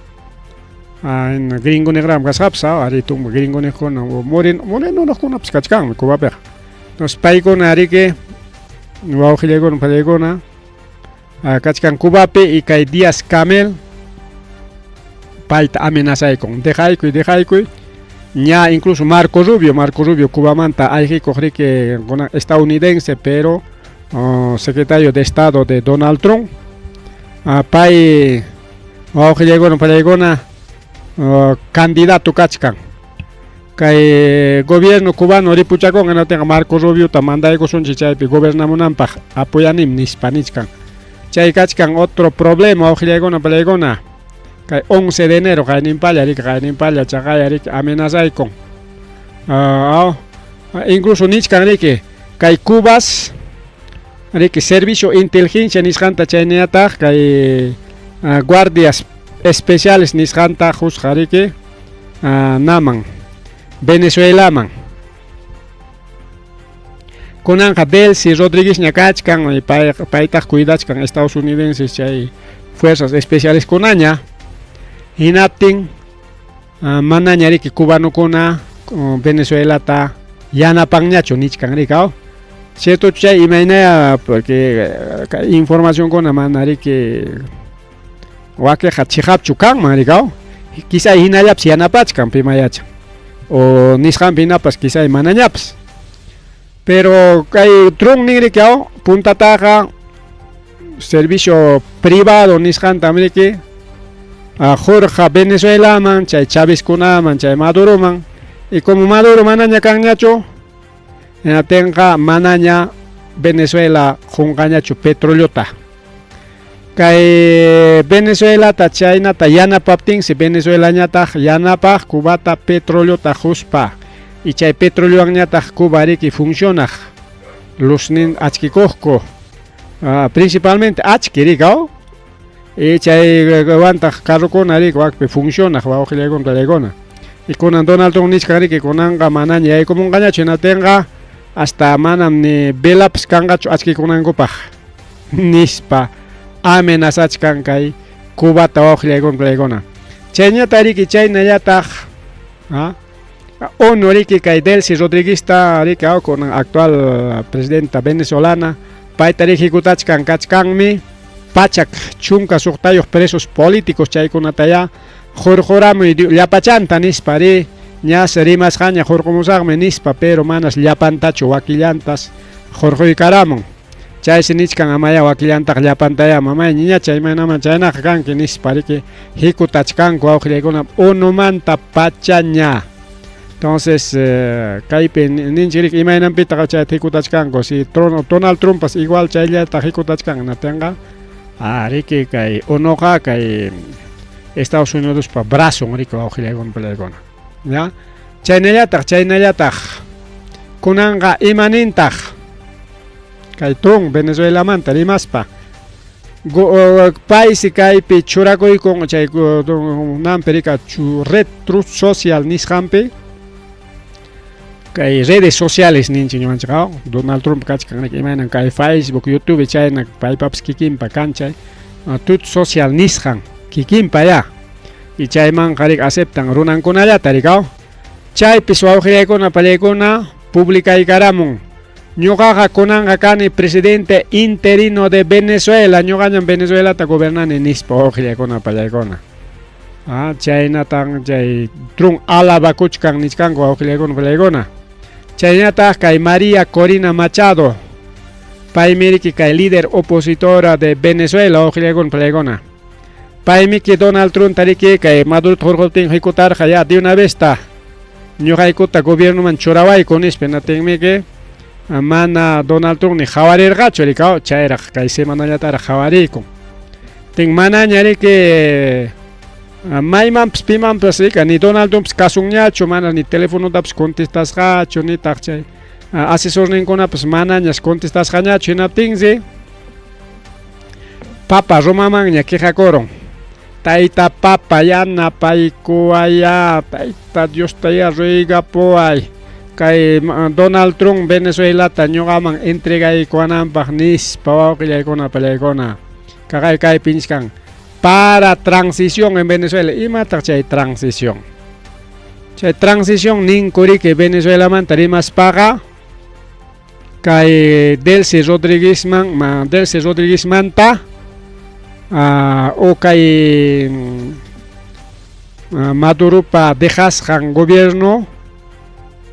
gringo negram kasqapas ari tumpa gringo niqkuna moreno morenokunapas kachkanmi Cubapiqa. Entonces paykuna riki wawqillaykuna pallaykuna kachkan Cubapi y kay Díaz Canel payta amenazaykun dejaykuy dejaykuy ña incluso Marco Rubio, Marco Rubio Cubamanta ayqikuq riki estadounidense pero secretario de Estado de Donald Trump pay wawqillaykuna pallaykuna candidato kachkan kay gobierno cubano ripuchakunqa hinaptinqa Marco Rubiota mandaykusunchik chaypi gobernamunanpaq apoyanim nispa nichkan chay kachkan otro problema wawqillaykuna pallaykuna kay 11 de enero qayninpalla riki qayninpalla chaqaya riki amenazaykun incluso nichkan riki kay Cubas riki servicio inteligencia nisqanta chayninataq kay guardias especiales nisqanta husqa riki naman Venezuelaman kunanqa Delcy Rodríguezña kachkan paytaq cuidachkan Estados Unidenses chay fuerzas especiales kunaña hinaptin manaña riki cubanokuna Venezuelata yanapanñachu nichkan rika cierto chay imaynaya porque informacionkuna mana riki wakiqa chiqapchu kanman rika quizá hinallapas yanapachkan pima yachan o nisqanpi hinapas quizá manañapas pero kay Trump nin riki puntataqa servicio privado nisqanta riki Jorge Venezuelaman chay Chavezkunaman chay Maduroman y como Maduro manaña kanñachu hinaptinqa manaña Venezuela qunqañachu petroleota kay Venezuelata chaynata yanapaptinsi Venezuelañataq yanapaq Cubata petroleota quspa y chay petroleowanñataq Cuba riki funcionaq luznin achkikuqku principalmente achki rika y chay wantaq carrokuna riki wakpi funcionaq wawqillaykuna taytaykuna y kunan Donald Trump nichkan riki kunanqa manaña yaykumunqañachu hinaptinqa hasta manam ni velapas kanqachu achkikunankupaq nispa amenazachkan kay Cubata wawqillaykuna taytaykuna chayñata riki chaynallataq ONU riki kay Delcy Rodríguezta riki kunan actual presidenta venezolana payta ejecutachkan kachkanmi 116 presos políticos chaykunataya hurquramuy llapachanta nispa ri ñas rimasqaña hurqumusaqmi nispa pero manas llapantachu wakillantas hurquykaramun chaysi nichkan amaya wakillantaq llapantaya mamay ñiñacha imaynaman chaynaqa kanki nispa riki hikutachkanku wawqillaykuna ONUmanta pachaña. Entonces, kaypi ninchik imaynanpitaq chayta hikutachkanku si Donald Trumpas igual chayllata hikutachkan hinaptinqa riki kay unuqa kay Estados Unidospa brazon riki wawqillaykuna pallaykuna. Ya? Chaynallataq, chaynallataq kunanqa imanintaq kay Trump Venezuelamanta rimaspa paysi kaypi churakuykun chay nampi rika red Truth Social nisqanpi kay redes sociales ninchik ñuqanchikqa Donald Trump kachkan imaynan kay Facebook, YouTube chayna paypapas kikinpa kan chay Truth Social nisqan kikinpa ya y chaymanqa rik aceptan runankunallata rikaw chaypis wawqillaykuna pallaykuna publicaykaramun ñuqaqa kunanqa kani presidente interino de Venezuela ñuqañam Venezuelata gobernani nispa wawqillaykuna pallaykuna chaynatan chay Trump alabakuchkan nichkanku wawqillaykuna pallaykuna chaynataq kay María Corina Machado paymi riki kay líder opositora de Venezuela wawqillaykuna pallaykuna paymiki Donald Trump riki kay Madurota hurquptin hikutarqa ya de una vez ta ñuqaykuta gobiernoman churawayku nispa hinaptinmiki mana Donald Trump ni qawarirqachu rikaw chayraq kay semanallataraq qawariykun tin manaña riki maymanpas pimanpas rika ni Donald Trumpas kasunñachu mana ni telefonotapas contestasqachu nitaq chay asesorninkunapas manañas contestasqañachu hinaptinsi Papa Romamanña quejakurun Tayta Papa yanapaykuwaya Tayta Diosta ya ruegapuway kay Donald Trump Venezuelata ñuqaman entregaykuwananpaq nispa wawqillaykuna pallaykuna kaqay kaypi nichkan para transición en Venezuela imataq chay transición chay transición ninku riki Venezuelamanta rimaspaqa kay Delcy Rodriguezman Delcy Rodriguezmanta o kay Maduropa dejasqan gobierno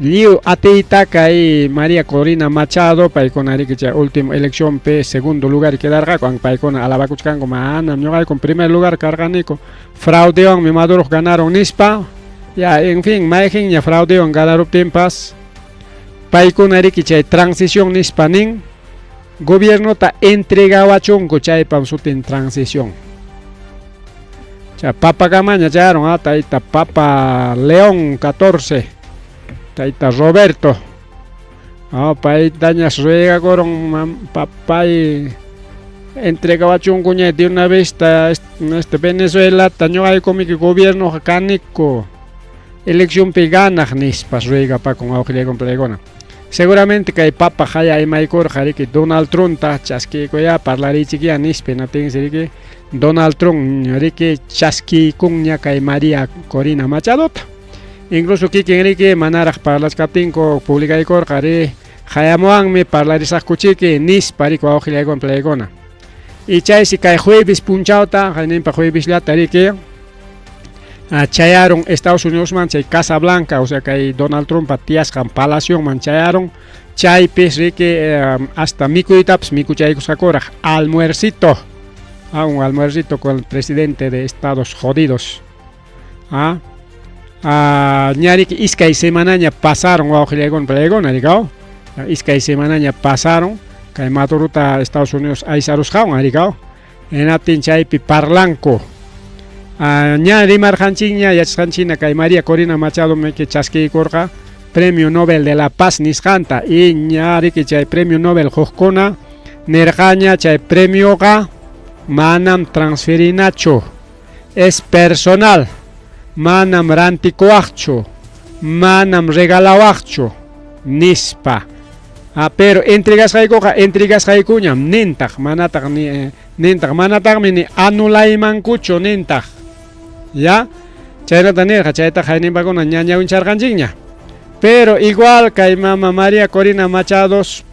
lliw atiyta kay María Corina Machado paykuna riki chay último eleccionpi segundo lugar quedarqaku paykuna alabakuchkanku manam ñuqayku primer lugar karqaniku fraudewanmi Maduro ganaron nispa ya en fin mayqinña fraudewan ganaruptinpas paykuna riki chay transición nispa nin gobiernota entregawachunku chaypam sutin transición chay papakamaña chayarun tayta Papa León 14 tayta Roberto paytañas ruegakurun papay entregawachunkuña de una vez este Venezuelata ñuqaykumiki gobiernoqa kaniku eleccionpi ganaq nispas ruegapakun wawqillaykuna pallaykuna seguramente kay papa haya imaykurqa riki Donald Trumpta chaskiykuya parlarichikya nispa hinaptinsi riki Donald Trump riki chaskiykunña kay María Corina Machadota incluso kikin riki manaraq parlachkaptinku publicaykurqa ri hayamuwanmi parlarisaqkuchiki nispa riki wawqillaykuna pallaykuna y chaysi kay jueves punchawta hayninpa juevesllata riki chayarun Estados Unidosman chay Casa Blanca o sea kay Donald Trumpa tiyasqan palacionman chayarun chaypis riki hasta mikuytapas mikuchaykusqakuraq almuercito un almuercito con el presidente de Estados Jodidos ña riki iskay semanaña pasaron wawqillaykuna pallaykuna rikaw iskay semanaña pasaron kay Madurota Estados Unidos aysarusqawan rikaw hinaptin chaypi parlanku ña rimarqanchikña yachasqanchikna kay María Corina Machado miki chaskiykurqa Premio Nobel de la Paz nisqanta y ña riki chay Premio Nobel hukkuna nirqaña chay premioqa manam transferinachu es personal manam rantikuwaqchu manam regalawaqchu nispa pero entregasqaykuqa entregasqaykuñam nintaq manataq ni nintaq manataqmi ni anulaymankuchu nintaq ya chaynata nirqa chaytaqa hayninpakuna ña ñawincharqanchikña pero igual kay mama María Corina Machados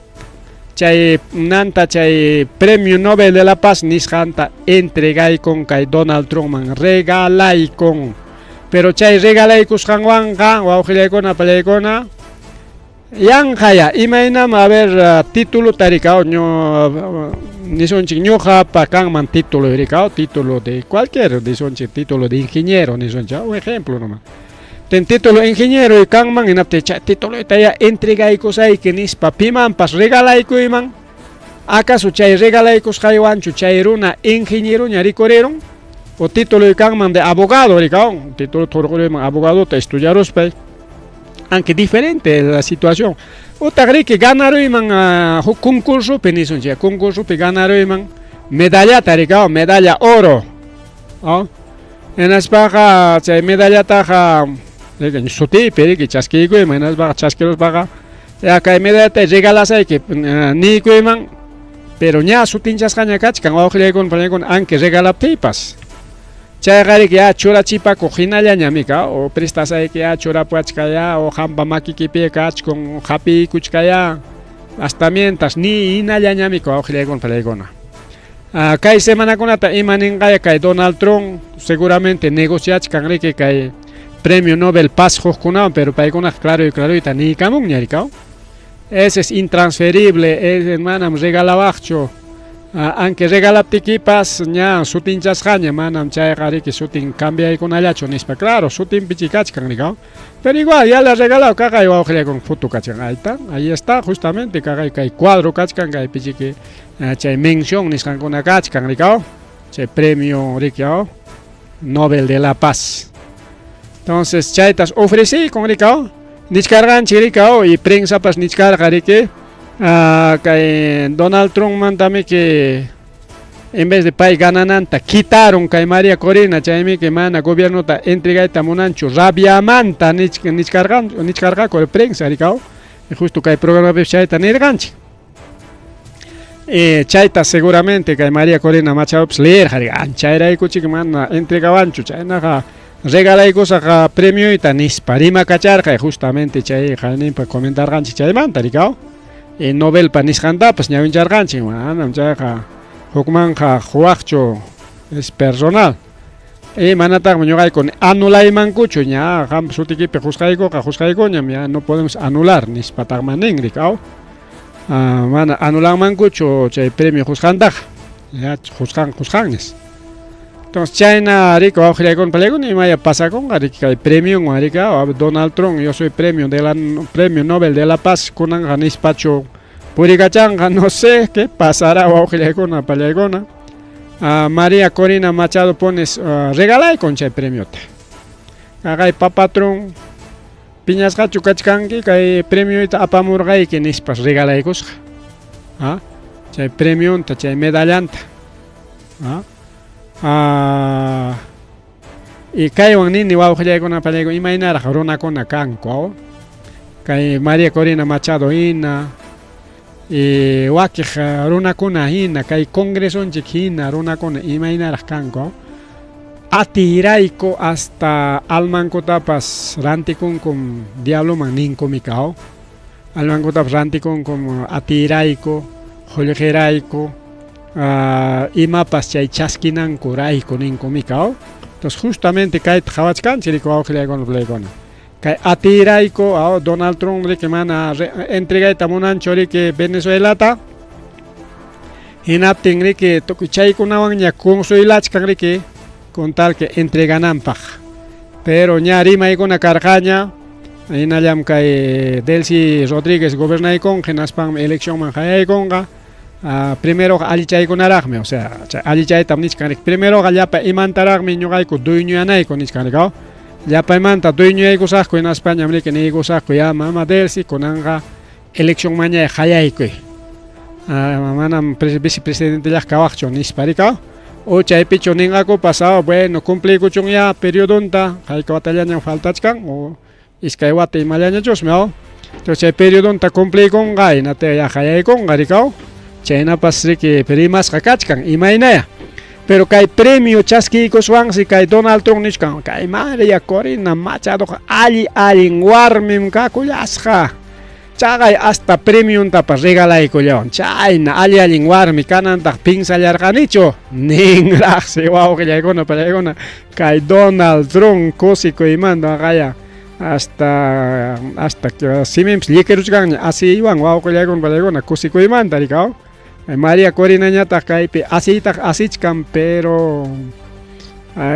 chay nanta chay Premio Nobel de la Paz nisqanta entregaykun kay Donald Trumpman regalaykun pero chay regalaykusqanwanqa wawqillaykuna pallaykuna yanqaya imaynam a ver titulota rikaw nisunchik ñuqapa kanman título rikaw título de cualquier nisunchik título de ingeniero nisunchik un ejemplo nomás. Ten título ingeniero kanman hinaptin chay tituloyta ya entregaykusayki nispa pimanpas regalaykuyman. Acaso chay regalaykusqaywanchu chay runa ingenieroña rikurirun? O título kanman de abogado rikawan, título hurquruyman abogadota estudiaruspay. Aunque diferente la situación. Utaq riki ganaruyman huk concursopi nisunchik, concursopi ganaruyman medallata rikawan, medalla oro. Oh? Hinaspaqa chay medallataqa sutiypi riki chaskiykuyman, hinaspaqa chaskiruspaqa ya kay medallata regalasayki niykuyman, pero ña sutinchasqaña kachkan wawqillaykuna panaykuna aunque regalaptiypas. Chayqa riki ya churachipakuq hinallañami ka o prestasayki ya churapuwachkaya o qampa makikipi kachkun hapiykuchkaya hasta mientras ni hinallañami ka wawqillaykuna panaykuna. Kay semanakunata ima ninqaya kay Donald Trump seguramente negociachkan riki kay premio Nobel Paz huqkunawan, pero paykunaqa claro y claroyta niykamunña rikaw. Ese es intransferible, ese manam regalawaqchu. Aunque regalaptikipas ña sutinchasqaña, manam chayqa riki sutin cambiaykunallachu nispa. Claro, sutinpichi kachkan rikaw. Pero igual ya le regalado kaqay wawqillaykuna foto kachkan. Ahí está, ahí está justamente kaqay kay cuadro kachkan kaypichiki chay mención nisqankuna kachkan rikaw. Chay premio riki Nobel de la Paz. Entonces chaytas ofrecí con rikaw. Nichkarqanchik rikaw y prensapas nichkarqa riki kay Donald Trump mantamiki en vez de pay ganananta quitaron kay María Corina chaymi que mana gobiernota entregayta munanchu rabiamanta nichkarqan nichkarqaku prensa rikaw. Y justo kay programapi chayta nirqanchik. Chayta seguramente kay María Corina Machadopas leerqa anchayraykuchik mana entregawanchu chaynaqa regalaykusaqa premioyta nispa rimakacharqa justamente chay qayninpa comentarqanchik chaymanta rikaw. Nobelpa nisqantapas ñawincharqanchik manam chayqa hukmanqa huwaqchu, es personal. Manataqmi ñuqayku anulaymankuchu ña qampa sutikipi qusqaykuqa qusqaykuñam, ya no podemos anular nispataqma nin rikaw. Mana anulanmankuchu chay premio qusqantaqa ya qusqan qusqanñas. Entonces chayna riki wawqillaykuna panaykuna imaya pasakunqa riki kay premionwan riki Donald Trump yo soy premio de la premio Nobel de la Paz kunanqa nispachu purikachanqa, no sé qué pasará wawqillaykuna panaykuna. María Corina Machado pones regalaykun chay premiota. Kaqay papatrón piñasqachu kachkanki kay premioyta apamurqayki nispas regalaykusqa. Chay premionta, chay medallanta. Y kaywan nini wawqillaykuna panaykuna imaynaraq runakuna kanku. Kay María Corina Machado hina y wakiq runakuna hina kay congresonchik hina runakuna imaynaraq kanku. Atiyrayku hasta almankutapas rantikunkum diabloman ninkumi kaw. Almankutapas rantikunkum atiyrayku, qullqirayku, imapas chay chaskinankurayku ninkumi kaw. Entonces justamente kayta qhawachkanchik riki wawqillaykuna panaykuna. Kay atiyrayku Donald Trump riki mana entregayta munanchu riki Venezuelata. Hinaptin riki tukuy chaykunawanña consuelachkan riki con tal que entregananpaq. Pero ña rimaykuna karqaña hinallam kay Delcy Rodríguez gobernaykunqa hinaspanmi eleccionman hayaykunqa. Primeroqa allichaykunaraqmi, o sea, chay allichaytam nichkan riki. Primeroqa llapa imantaraqmi ñuqayku dueñoyanayku nichkan riki. Llapa imanta dueñoyaykusaqku hinaspañam riki niykusaqku ya mama Delcy kunanqa elección mañay hayaykuy. Manam vicepresidente kawaqchu nispa riki. O chaypichu ninqakupas bueno cumpliykuchun ya periodonta hayka watallañam faltachkan o iskay wata imallañachusmi. Entonces chay periodonta cumpliykunqa hinata ya hayaykunqa rikaw. Chaynapas riki rimasqa kachkan imaynaya. Pero kay premio chaskiykuswansi kay Donald Trump nichkan kay María Corina Machadoqa alli allin warmim kakullasqa. Chaqay hasta premiontapas regalaykullawan chayna alli allin warmi kanantaq pinsallarqanichu ninraqsi wawqillaykuna panaykuna kay Donald Trump kusikuymanta qaya hasta siminpas llikiruchkanña asiywan wawqillaykuna panaykuna kusikuymanta rikaw. María Corinañataq kaypi asiytaq asichkan pero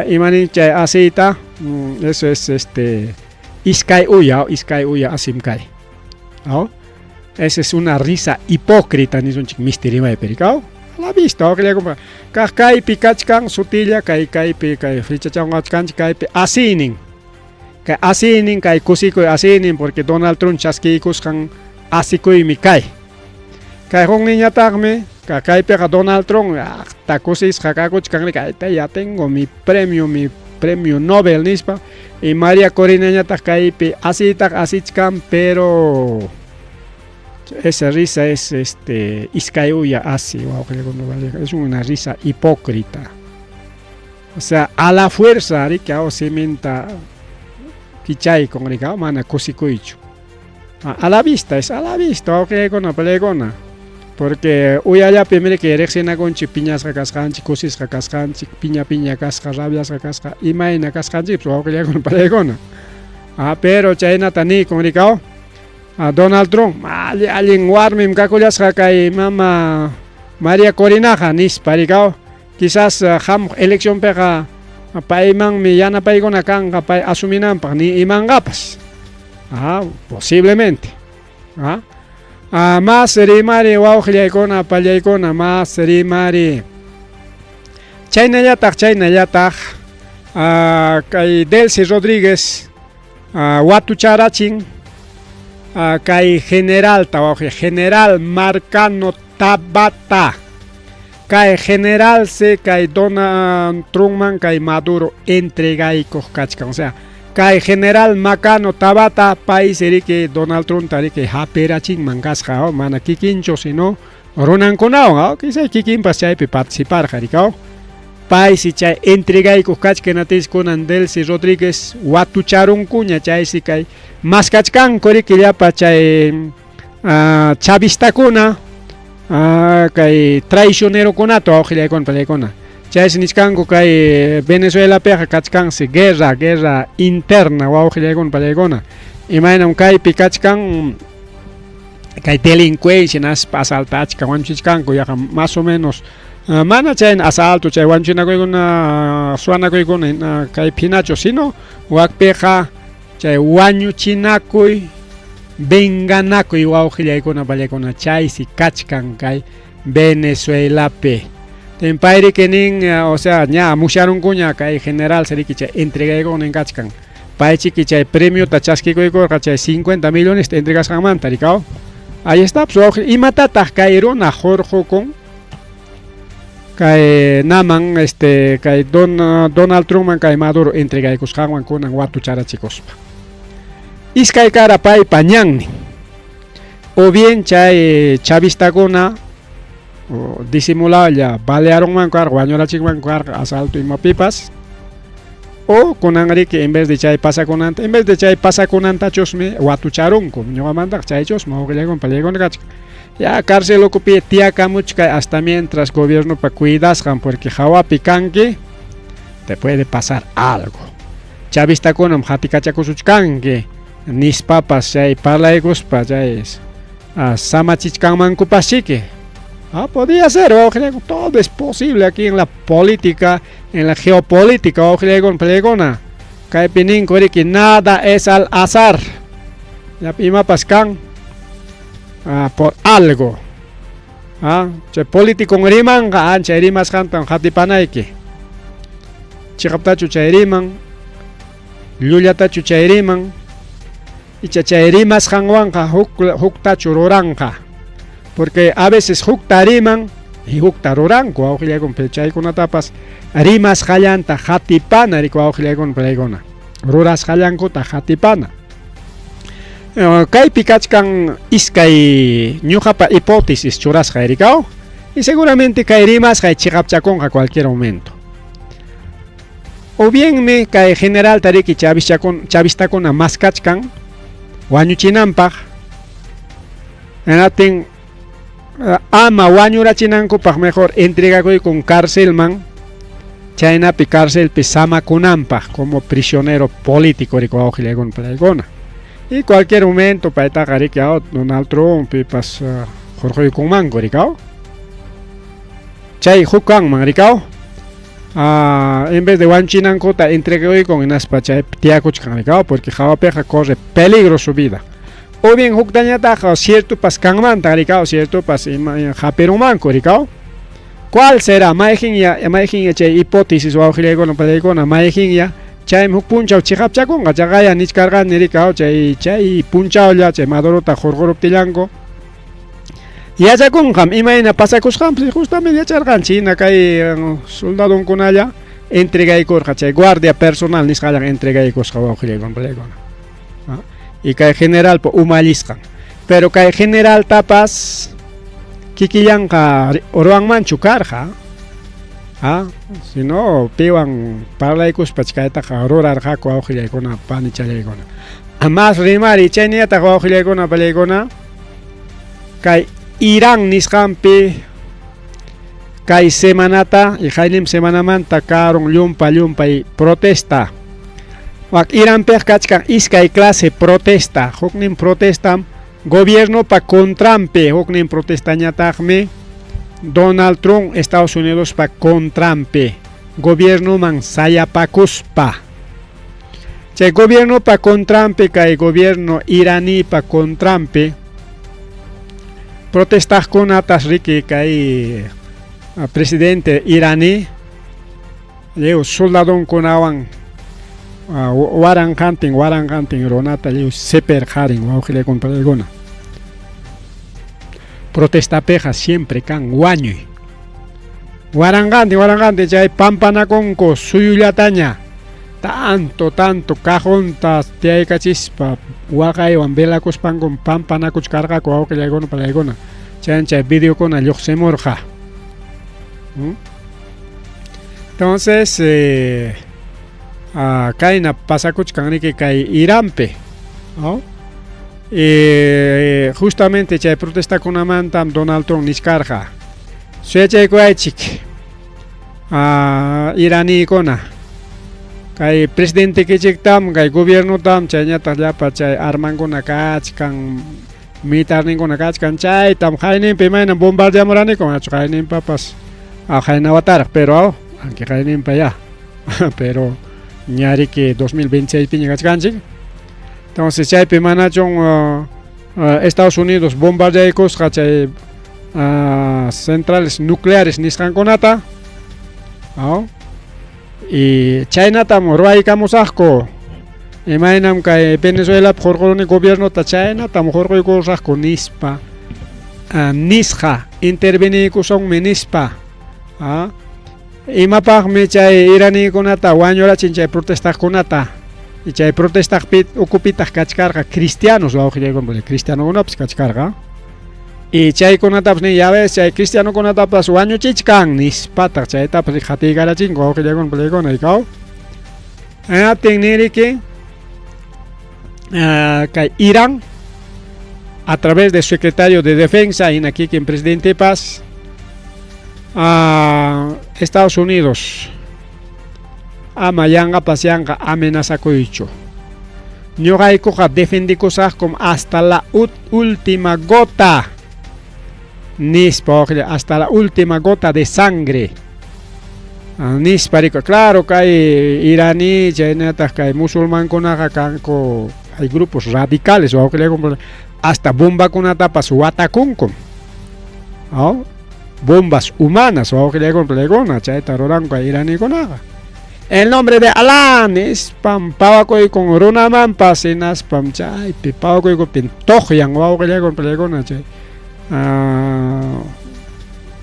imanin chay asiyta, eso es este. Iskay uya, iskay uya asim kay. ¿Oh? Esa es una risa hipócrita nisunchik misti rimaypi rikaw. A la vista, wawqillaykuna. Kaq kaypi kachkan sutilla kay kaypi kay flechachawanqachkanchik kaypi asiynin. Kay asiynin kay kusikuy asiynin porque Donald Trump chaskiykusqan asikuymi kay. Kay hukninñataqmi kaypiqa Donald Trump aqta kusisqa kakuchkan kayta ya tengo mi premio, mi premio Nobel nispa. Y María Corinañataq kaypi asiytaq asichkan, pero esa risa es este iskay uya asi, wawqillaykuna, es una risa hipócrita. O sea, a la fuerza riki siminta kichaykun riki mana kusikuychu. A la vista, es a la vista, wawqillaykuna, palaykuna. Porque uyallapi riki riqsinakunchik piñasqa kasqanchik, kusisqa kasqanchik, piña piña kasqa, rabiasqa kasqa, imayna kasqanchikpas wawqillaykuna, palaykuna. Ah, pero chaynata niykun rikaw. Donald Trump, alli allin warmim kakullasqa kay mama María Corinaqa nispa rikaw. Quizás hamuq eleccionpiqa paymanmi yanapaykuna kanqa pay asuminanpaq ni imanqapas. Ah, posiblemente. Ah. Ah, mas rimari wawqillaykuna, pallaykuna, mas rimari. Chaynallataq, chaynallataq kay Delcy Rodríguez watucharachin kay generalta wawqi, general Marcano Tabata. Kay general se kay Donald Trumpman kay Maduro entregaykuq kachkan. O sea, kay general Macano Tabata pay riki Donald Trump riki hapirachinman kasqa, oh, mana kikinchu sino runankunawan, oh, quizá kikinpas chaypi participarqa rikaw. Paysi chay entregaykuq kachkan atis kunan Delcy Rodríguez watucharunkuña chaysi kay maskachkanku riki llapa chay chavistakuna kay traicionerokunata wawqillaykuna pallaykuna. Chaysi nichkanku kay Venezuelapiqa kachkansi guerra, guerra interna wawqillaykuna pallaykuna. Imaynam kaypi kachkan kay delincuencia naspa asaltachkan wañuchichkanku yaqa más o menos mana chayna asalto chay wañuchinakuykuna suwanakuykuna kaypi hinachu sino wakpiqa chay wañuchinakuy venganakuy wawqillaykuna pallaykuna chaysi kachkan kay Venezuelapi. Pay riki nin, o sea, ña musyarunkuña kay general riki chay entregaykunin kachkan. Pay chiki chay premiota chaskikuykurqa chay 50 millones entregasqanmanta rikaw. Ahí está, pues, imatataq kay runa hurqukun kay naman este kay Donald Trumpman kay Maduro entregaykusqanwan kunan watucharachikuspa. Iskay kara paypa ñannin. O bien chay chavistakuna disimulalla balearunmanku karqa wañurachinmanku karqa asalto imapipas. O kunan riki en vez de chay pasakunanta, en vez de chay pasakunantachusmi watucharunku. Ñuqamantaq chaychusmi wawqillaykuna pallaykuna kachkan. Ya cárcel ukupi tiyakamuchkay hasta mientras gobiernopa cuidasqan porque hawapi kanki te puede pasar algo. Chavistakunam hatikachakusuchkanki nispapas chay parlaykuspa chay samachichkanmankupaschiki. Ah, podría ser, wawqillaykuna, todo es posible aquí en la política, en la geopolítica, wawqillaykuna, pallaykuna. Kaypi ninku riki nada es al azar. Ya imapas kan por algo. Ah, chay político rimanqa chay rimasqantan hatipanayki. Chiqaptachu chay riman, llullatachu chay riman, icha chay rimasqanwanqa huktachu ruranqa. Porque a veces hukta riman y hukta ruranku wawqillaykuna, pero chaykunatapas rimasqallanta hatipana riki wawqillaykuna pallaykuna. Rurasqallankuta hatipana. Kaypi kachkan iskay ñuqapa hipótesis churasqay rikaw y seguramente kay rimasqay chiqapchakunqa cualquier momento. O bienmi kay general riki chavistakuna maskachkan wañuchinanpaq hinaptin ama wañurachinankupaq mejor entregakuykun carcelman chaynapi carcelpi samakunanpaq como prisionero político riki wawqillaykuna pallaykuna. Y cualquier momento paytaqa riki Donald Trump pipas hurquykunmanku rikaw. Chay huk kanman rikaw. En vez de wanchinankuta entregaykun hinaspa chaypi tiyakuchkan rikaw porque hawapiqa corre peligro su vida. O bien huktañataq ciertopas kanmanta rikaw ciertopas ima hapirunmanku rikaw. ¿Cuál será? Mayqinya mayqinya chay hipótesis wawqillaykuna pallaykuna mayqinya chaymi huk punchaw chiqapchakunqa chaqaya nichkarqani rikaw chay chay punchawlla chay Madurota hurquruptillanku yachakunqam imayna pasakusqanpas justamente yacharqanchik hina kay soldadonkunalla entregaykurqa chay guardia personal nisqallan entregaykusqa wawqillaykuna pallaykuna y kay generalpa umallisqan pero kay generaltapas kikillanqa ruwanmanchu karqa ah sino piwan parlaykuspa kaytaqa rurarqaku wawqillaykuna panichallaykuna mas rimari chayninataq wawqillaykuna pallaykuna kay Irán nisqanpi kay semanata y qaynim semanamanta karun llumpa llumpay protesta wak Iranpiq kachkan iskay clase protesta huknin protestam gobiernopa contranpi huknin protestañataqmi Donald Trump Estados Unidospa contranpi gobiernoman sayapakuspa chay gobiernopa contranpi kay gobierno iranipa contranpi protestaqkunatas riki kay presidente iraní lliw soldadonkunawan waranqantin waranqantin runata lliw sipirqarin wawqillaykuna pallaykuna protestapiqa siempre kan wañuy waranqantin waranqantin chay pampanakunku suyullataña tanto tanto cajonta tiyaykachispa waqaywan velakuspankum pampanakuchkarqaku wawqillaykuna pallaykuna chay chay videokuna lluqsimurqa. Entonces kayna pasakuchkan riki kay Iranpi ¿no? Justamente chay protestakunamantam Donald Trump nichkarqa suyachaykuwaychik iraníkuna kay presidentekichiktam kay gobiernotam chayñataq llapa chay armankuna kachkan militarninkuna kachkan chaytam qayninpi imaynam bombardeamuraniku achu qayninpapas qaynawataraq pero aunque qayninpa ya pero ñariki 2026 piña kachkanchik entonces chaypi manachun Estados Unidos bombardeaykusqa chay centrales nucleares nisqankunata y chaynatam ruwaykamusaqku imaynam kay Venezuelapi hurquruni gobiernota chaynatam hurquykusaqku nispa nisqa interveniykusunmi nispa imapaqmi chay iranikunata wañurachin chay protestaqkunata y chay protestaqpi ukupitaq kachkarqa cristianos wawqillaykuna cristianokunapas kachkarqa y chaykunatapas nin ya ves chay cristianokunatapas wañuchichkan nispataq chaytapas qatiykarachinku wawqillaykuna pallaykuna ikaw hinaptin niriki kay Irán a través de su secretario de defensa hina kikin presidentepas Estados Unidos ama yanqapas yanqa amenazakuychu ñuqaykuqa defendikusaqkum hasta la última gota nispa hasta la última gota de sangre nispa riku claro kay iraní chaynataq kay musulmankunaqa kanku hay grupos radicales wawqillaykuna hasta bombakunatapas watakunkum bombas humanas wawqillaykuna chayta ruranku kay iranikunaqa el nombre de Alá nispam pawakuykun runamanpas hinaspam chaypi pawakuykuptin tuqyan wawqillaykuna chay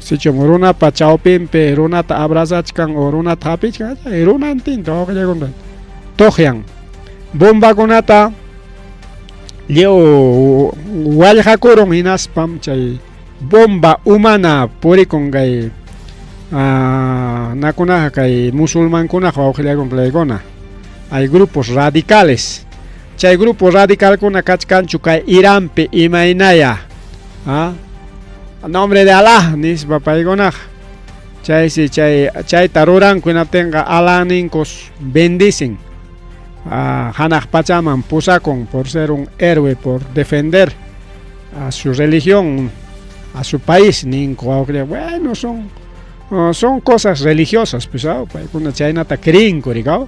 sichum runapa chawpinpi runata abrazachkan o runata hapichkan chay runantinta wawqillaykuna tuqyan bombakunata lliw wallqakurun hinaspam chay bomba humana purikun kay nakunaqa kay musulmankunaqa wawqillaykuna hay grupos radicales chay grupo radicalkuna kachkanchu kay Iranpi imaynaya nombre de Alá nispa paykunaqa chaysi chay chayta ruranku hinaptinqa Alá ninkus bendicen hanaq pachaman pusakun por ser un héroe por defender a su religión a su país ninku wawqilla bueno son Son cosas religiosas, pues, paykuna chaynata creenku, rikaw.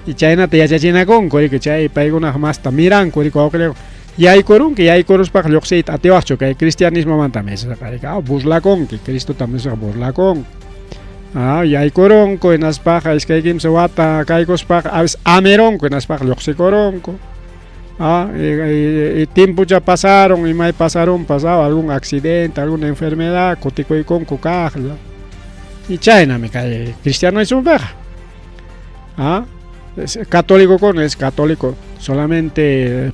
Y chaynata yachachinakunku, riki, chay paykunaqa masta miranku, riki, wawqillakuna. Yaykurunki, yaykuruspaqa lluqsiyta atiwaqchu kay cristianismomanta nisqa, riki, burlakunki, Cristotam nisqa burlakunki. Yaykurunku, hinaspaqa 2-3 wata kaykuspaqa a veces amirunku, hinaspaqa lluqsikurunku. Y tiempocha pasaron, imay pasarunpas, algún accidente, alguna enfermedad, kutikuykunku kaqlla. Y chaynami kay cristianismopiqa. Católicokuna es católico, solamente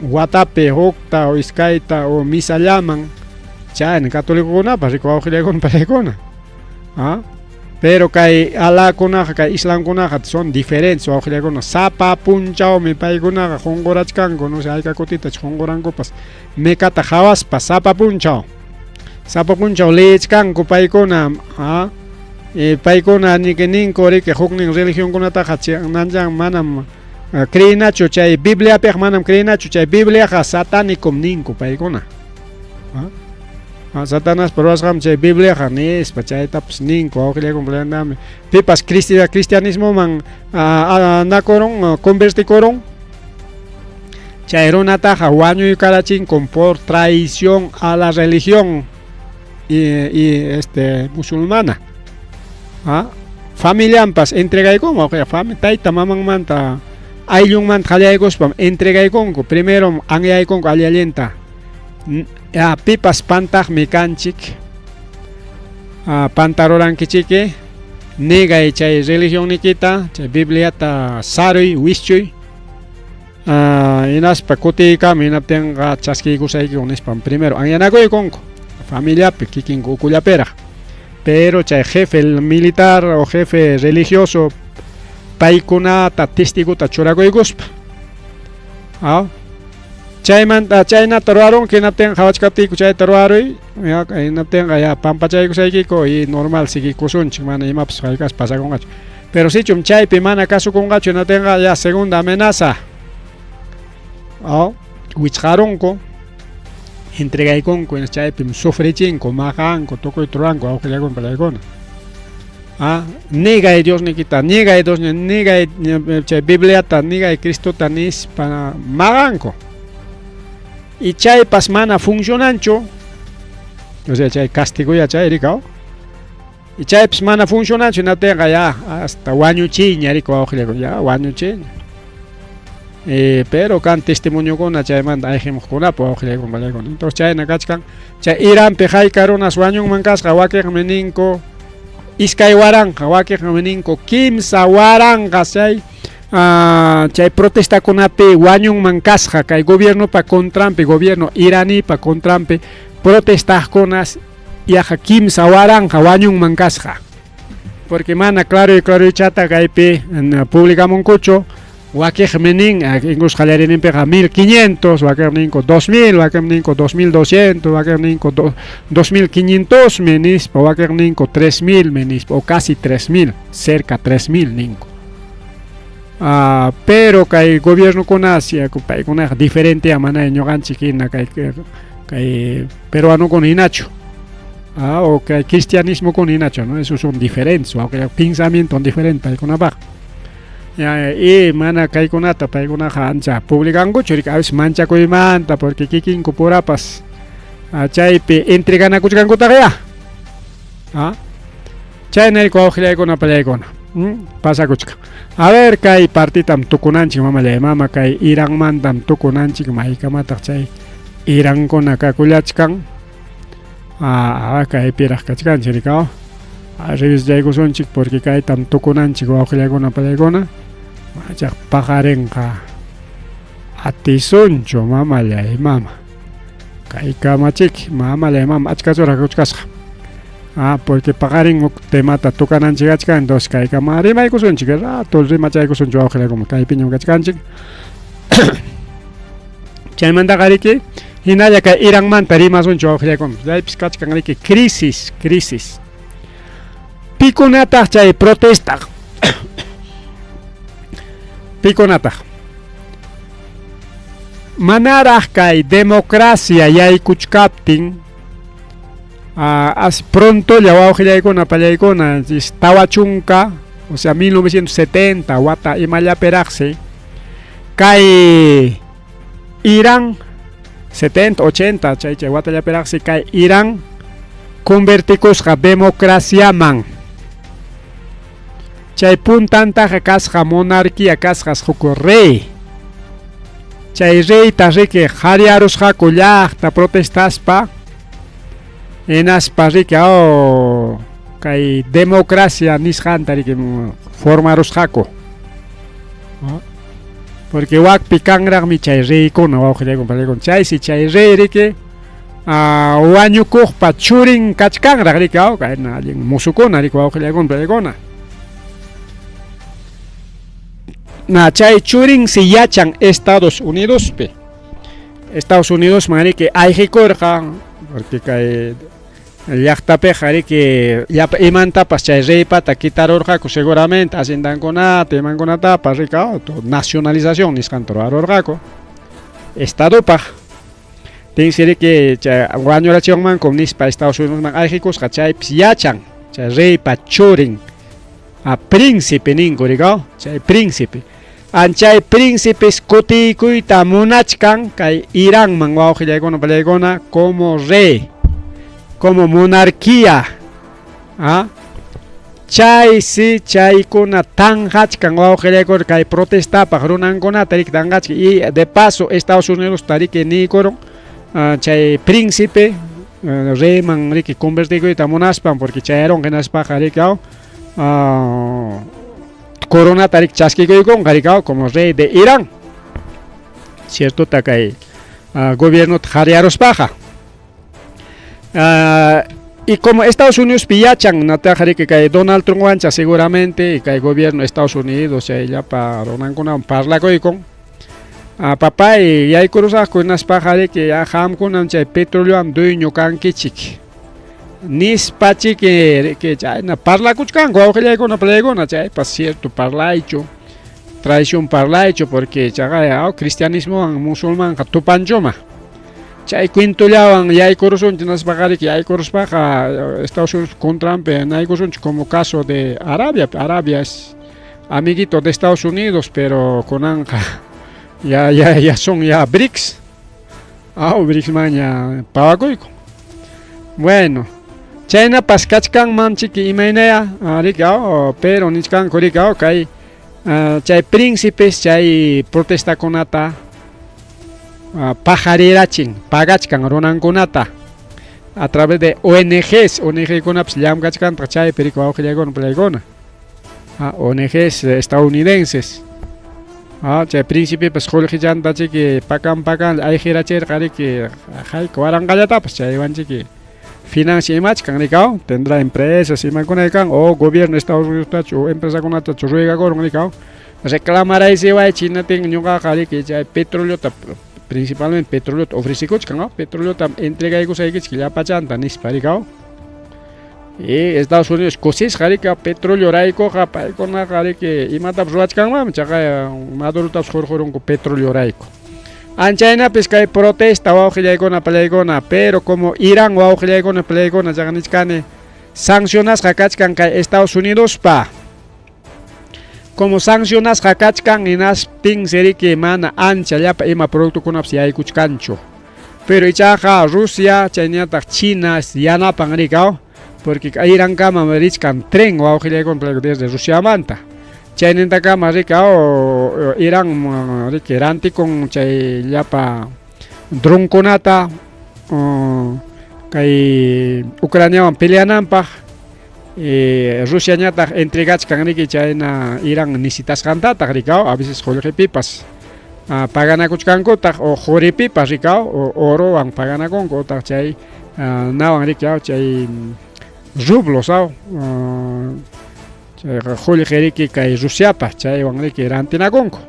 watapi hukta o iskayta o misallaman, chayna católicokunapas riku wawqillaykuna paykuna. Pero kay alakunaqa, kay islamkunaqa son diferentes wawqillaykuna, sapa punchawmi paykunaqa qunqurachkanku, no sé hayka kutitach qunqurankupas, Mecata qhawaspa sapa punchaw. Sapa punchaw leechkanku paykuna, paykuna ninku riki huknin religionkunataqa nanchan manam creenachu chay Bibliapiqa manam creenachu chay Bibliaqa satánicom ninku paykuna. Satanaspa ruwasqanmi chay Bibliaqa nispa chaytapas ninku wawqillaykuna pipas cristianismoman nakurun, convertikurun chay runataqa wañuykarachinkum por traición a la religión y musulmana. Familianpas entregaykunku, wawqilla, tayta mamanmanta ayllunmanta qallaykuspam entregaykunku, primero anyaykunku alli-allinta. Pipas pantaqmi kanchik, pantarurankichiki, negay chay religionnikita, chay Bibliata saruy, wischuy, hinaspa kutiykami, hinaptinqa chaskiykusayki nispam primero anyanakuykunku familiapi kikinku ukullapiraq. Pero chay jefe militar o jefe religioso paykunata testigota churakuykuspa. Chaymanta chaynata ruwarunki, hinaptinqa qhawachkaptiyku chayta ruwaruy, hinaptinqa ya pampachaykusaykiku y normal siguikusunchik, mana imapas hayk'as pasakunqachu. Pero sichum chaypi mana kasukunqachu, hinaptinqa ya segunda amenaza. Wichqarunku, entregaykunku, chaypim sufrichinku, maqanku, tukuyta ruranku wawqillaykuna pallaykuna. Negay Diosnikita, negay Dios, negay chay Bibliata, negay Cristota nispa maqanku. Y chaypas mana funcionanchu, o sea, chay castigoya chay rikaw. Y chaypas mana funcionanchu, hinaptinqa ya hasta wañuchiña rikaw wawqillaykuna, ya wañuchiña. Pero kan testimoniokuna chaymanta ayqimuqkunapa wawqillaykuna pallaykuna. Entonces chayna kachkan, chay Iranpi hayka runas wañunman kasqa, wakiqmi ninku 2000, wakiqmi ninku 3000 chay chay protestakunapi wañunman kasqa, kay gobiernopa contranpi, gobierno iranipa contranpi protestaqkunas yaqa 3000 wañunman kasqa. Porque mana claro y claro chata kaypi publicamunkuchu, wakiqmi nin, incluso qallariyninpiqa 1500, wakiqmi ninku 2000, wakiqmi ninku 2200, wakiqmi ninku 2500 mi nispa, wakiqmi ninku 3000 mi nispa, o casi 3000, cerca 3000 ninku. Pero kay gobiernokuna paykunaqa diferente mana ñuqanchik hina kay kay peruanokuna hinachu. O kay cristianismokuna hinachu, ¿no? Esos son diferentes, pensamiento diferente paykunapaq. Y mana kaykunata paykunaqa ancha publicankuchu, a veces manchakuymanta, porque kikinku purapas chaypi entreganakuchkankutaq ya. Chaynarayku wawqillaykuna pallaykuna pasakuchkan. A ver, kay partitam tukunanchik mamallay mama, kay Iranmantam tukunanchik, maykamataq chay Irankuna kakullachkan. Kaypiraq kachkanchik rikaw. Revisaykusunchik porque kaytam tukunanchik wawqillaykuna pallaykuna. Machaq paqarinqa atisunchu mamallay mama. Kay kamachik mamallay mama achkachuraq kuchkasqa. Porque paqarin huk temata tukananchik achkan, entonces kaykama rimaykusunchik, rato rimachaykusunchik wawqillaykuna, kaypiñam kachkanchik. Chaymantaqa riki hinalla kay Iranmanta rimasunchik wawqillaykuna. Chaypis kachkan riki crisis, crisis. Pikunataq chay protestaq? Pikunataq? Manaraq kay democracia yaykuchkaptin, As prontolla wawqillaykuna pallaykuna 40, o sea 1970 wata imallapiraqsi kay Irán 70, 80 chay chay watallapiraqsi kay Irán convertikusqa democraciaman. Chay puntantaqa kasqa monarquía kasqas huk rey. Chay reyta riki qhariyarusqaku llaqta protestaspa hinaspa riki oh, kay democracia nisqanta riki formarusqaku. Porque wakpi kanraqmi chay reykuna wawqillaykuna pallaykuna. Chaysi chay rey riki wañukuqpa churin kachkanraq riki aw kayna allin musukuna riki wawqillaykuna pallaykuna. Na chay churinsi yachan Estados Unidospi. Estados Unidosman riki ayqikurqa porque kay llaqtapiqa riki llapa imantapas chay reypata quitarurqaku seguramente haciendankunata imankunatapas riki nacionalización nisqanta ruwarurqaku estadopaq. Tinsi riki chay wañurachiwanmankum nispa Estados Unidosman ayqikusqa chaypis yachan chay reypa churin a príncipe ninku riki chay príncipe. Anchay príncipes kutiykuyta munachkan kay Iranman wawqillaykuna pallaykuna como rey, como monarquía. ¿Ah? Chaysi chaykuna tanqachkan wawqillaykuna kay protestapaq runankunata riki tanqachkan y de paso Estados Unidos riki niykurun chay príncipe reyman riki convertikuyta munaspan porque chayarunqa hinaspaqa riki coronata riki chaskikuykunqa riki como rey de Irán. Ciertota kay gobiernota qhariyaruspaqa. Y como Estados Unidos yachan nataqa riki kay Donald Trump wancha seguramente y kay gobierno de Estados Unidos chay llapa runankunawan parlakuykun. Papay yaykurusaqku hinaspaqa riki qamkunam chay petroleowan dueño kankichik. Nispa chiki riki chayna parlakuchkanku wawqillaykuna pallaykuna chaypas cierto parlaychu traición parlaychu porque chaqay cristianismowan musulmanqa tupanchuma. Chay cuentollawan yaykurusunchik hinaspaqa riki yaykuruspaqa Estados Unidos contranpi naykusunchik como caso de Arabia. Arabia es amiguito de Estados Unidos, pero kunanqa ya ya ya son ya BRICS. BRICS maña pawakuyku. Bueno, chaynapas kachkanman chiki imaynaya riki pero nichkanku riki kay chay príncipes chay protestakunata pajarirachin, pagachkan runankunata a través de ONGs, ONG kunapas llamkachkantaq chaypi riki wawqillaykuna pallaykuna. ONGs estadounidenses. Chay príncipepas qullqichanta chiki pakan pakan ayqirachirqa riki hayka waranqallatapas chaywan chiki financia imachkan riki tendrá empresas imakuna kan o gobierno de Estados Unidos tachu o empresakunatachu ruegakurun riki reclamaraysiwaychik hinatin ñuqaqa riki chay petroleota principalmente petroleota ofrecekuchkan petroleota entregaykusaykichik llapachanta nispa riki. Y Estados Unidos kusisqa riki petroleoraykuqa paykunaqa riki imatapas ruwachkanmanmi chaqay Madurotapas hurqurunku petroleorayku. Anchaynapis kay protesta wawqillaykuna pallaykuna, pero como Irán wawqillaykuna pallaykuna chaqa nichkani sancionasqa kachkan kay Estados Unidospa. Como sancionasqa kachkan hinaptinsi riki mana ancha llapa ima productokunapas yaykuchkanchu. Pero ichaqa Rusia chaynallataq China yanapan riki porque Irankama richkan tren wawqillaykuna desde Rusiamanta. Chaynintakama riki Irán riki rantikun chay llapa dronkunata kay Ucraniawan peleananpaq Rusiañataq entregachkan riki chayna Irán necesitasqantataq riki a veces qullqipipas paganakuchkankutaq o quripipas riki o orowan paganakunku utaq chay nawan riki chay rublos chayqa qullqi riki kay Rusiapa chaywan riki rantinakunku.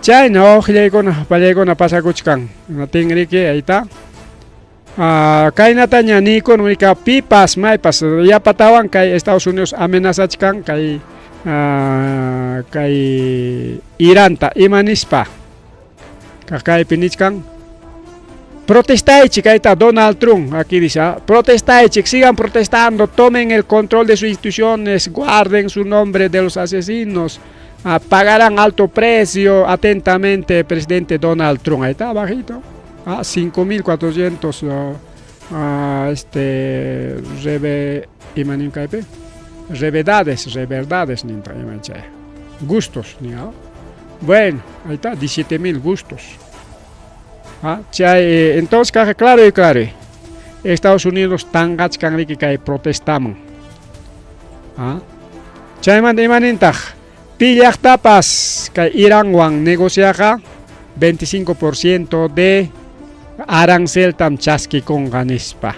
Chayna wawqillaykuna pallaykuna pasakuchkan natin riki ayta kaynataña niykun riki pipas maypas yapatawan kay Estados Unidos amenazachkan kay kay Iranta ima nispa kaypi nichkan Protestaychik, ahí está Donald Trump, aquí dice, ¿ah? Protestaychik, sigan protestando, tomen el control de sus instituciones, guarden su nombre de los asesinos, pagarán alto precio, atentamente, presidente Donald Trump. Ahí está, abajito, 5.400, rebe, revedades, reverdades, gustos, ¿no? Bueno, ahí está, 17.000 gustos. Chay, entonces, claro y claro, Estados Unidos tanqachkan riki kay protestaman. Chaymanta imanintaq pi llaqtapas kay Iranwan negociaqa 25% de aranceltam chaskikunqa nispa.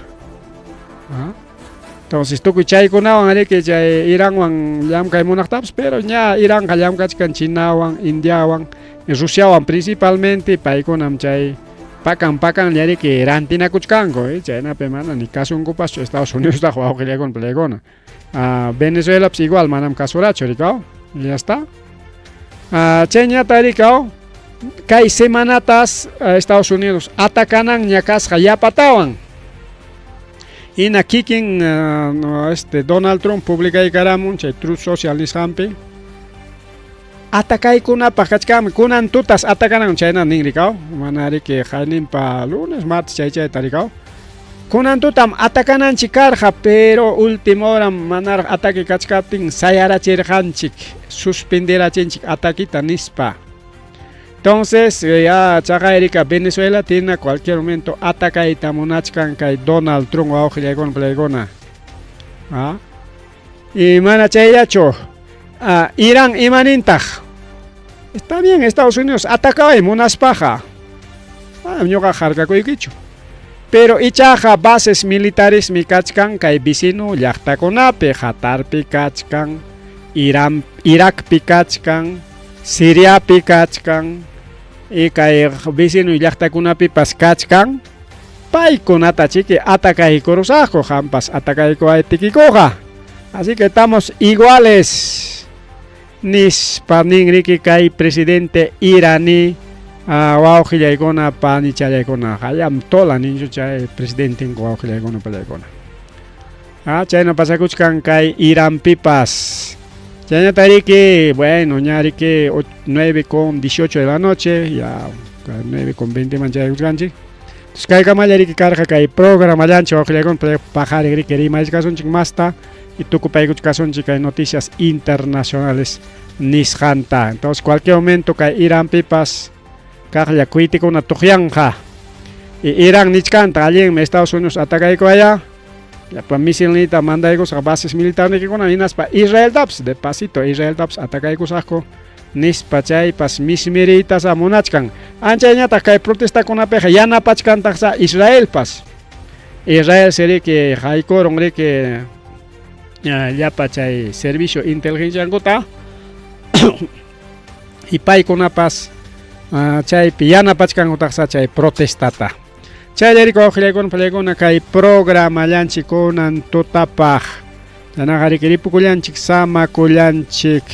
Entonces tukuy chaykunawan riki chay Iranwan llamkay munaqtapas, pero ña Iranqa llamkachkan Chinawan, Indiawan, Rusiawan principalmente, paykunam chay pakan pakanlla riki rantinakuchkanku, chaynapi mana ni kasunkupaschu Estados Unidos wawqillakuna palaykuna. Venezuela pues igual manam kasurachu rikaw, ya está. Chayñata rikaw, kay semanatas Estados Unidos atakananña kasqa yapatawan. Hina kikin Donald Trump publicaykaramun chay Truth Social nisqanpi atakaykunapaq kachkanmi kunan tutas atakanan chayna nin rikaw, mana riki qayninpa lunes, martes chay chayta rikaw. Kunan tutam atakananchik karqa, pero última hora manaraq ataque kachkaptin sayarachirqanchik, suspenderachinchik ataquita nispa. Entonces, ya chaqayrika Venezuela tiene cualquier momento atakayta munachkan kay Donald Trump wawqillaykuna palaykuna. Y mana chayllachu, Irán imanintaq. Está bien, Estados Unidos atakaway munaspaqa. Manam ñuqa harkakuykichu. Pero ichaqa bases militares mi kachkan kay vecino llaqtakunapi, Qatarpi kachkan, Irán, Irakpi kachkan, Siriapi kachkan, y kay vecino llaqtakunapipas kachkan, paykunata chiki atakaykurusaqku, qampas atakaykuwaytikikuqa. Así que estamos iguales. Nispa nin riki kay presidente iraní, wawqillaykuna panichallaykuna, hayam tola ninchu chay presidente wawqillaykuna palaykuna. Chayna pasakuchkan kay Iranpipas. Chayñata riki, bueno, ña riki 9:18 de la noche, ya 9:20 man chaykuchkanchik. Entonces kaykamalla riki karqa kay programallanchik wawqillaykuna paqarin riki rimaykasunchik masta y tukupaykuchkasunchik kay noticias internacionales nisqanta. Entonces cualquier momento kay Iranpipas kaqlla kuitikuna tuqyanqa. Y Irán nichkanta allinmi Estados Unidos atakaykuaya. Llapa misilniyta mandaykusaq bases militarnikikuna hinaspa Israeltapas de pasito Israeltapas atakaykusaqku nispa chaypas mismiriytasa munachkan. Anchayñataq kay protestakunapiqa yanapachkantaqsa Israelpas. Israel riki haykurun riki llapa chay servicio inteligenciankuta y paykunapas chaypi yanapachkankutaqsa chay protestata. Chayrayku wawqillaykuna palaykuna kay programallanchik kunan tutapaq. Chaynaqa riki ripukullanchik samakullanchik.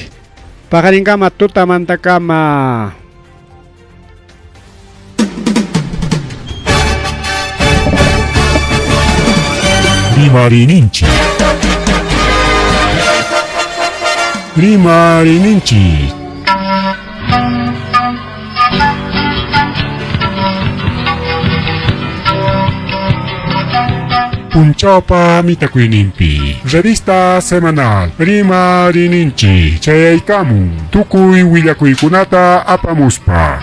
Paqarinkama tutamantakama. Rimarininchik. Rimarininchik. Punchawpa mitakuyninpi. Revista semanal Rimarininchik chayaykamun tukuy willakuykunata apamuspa.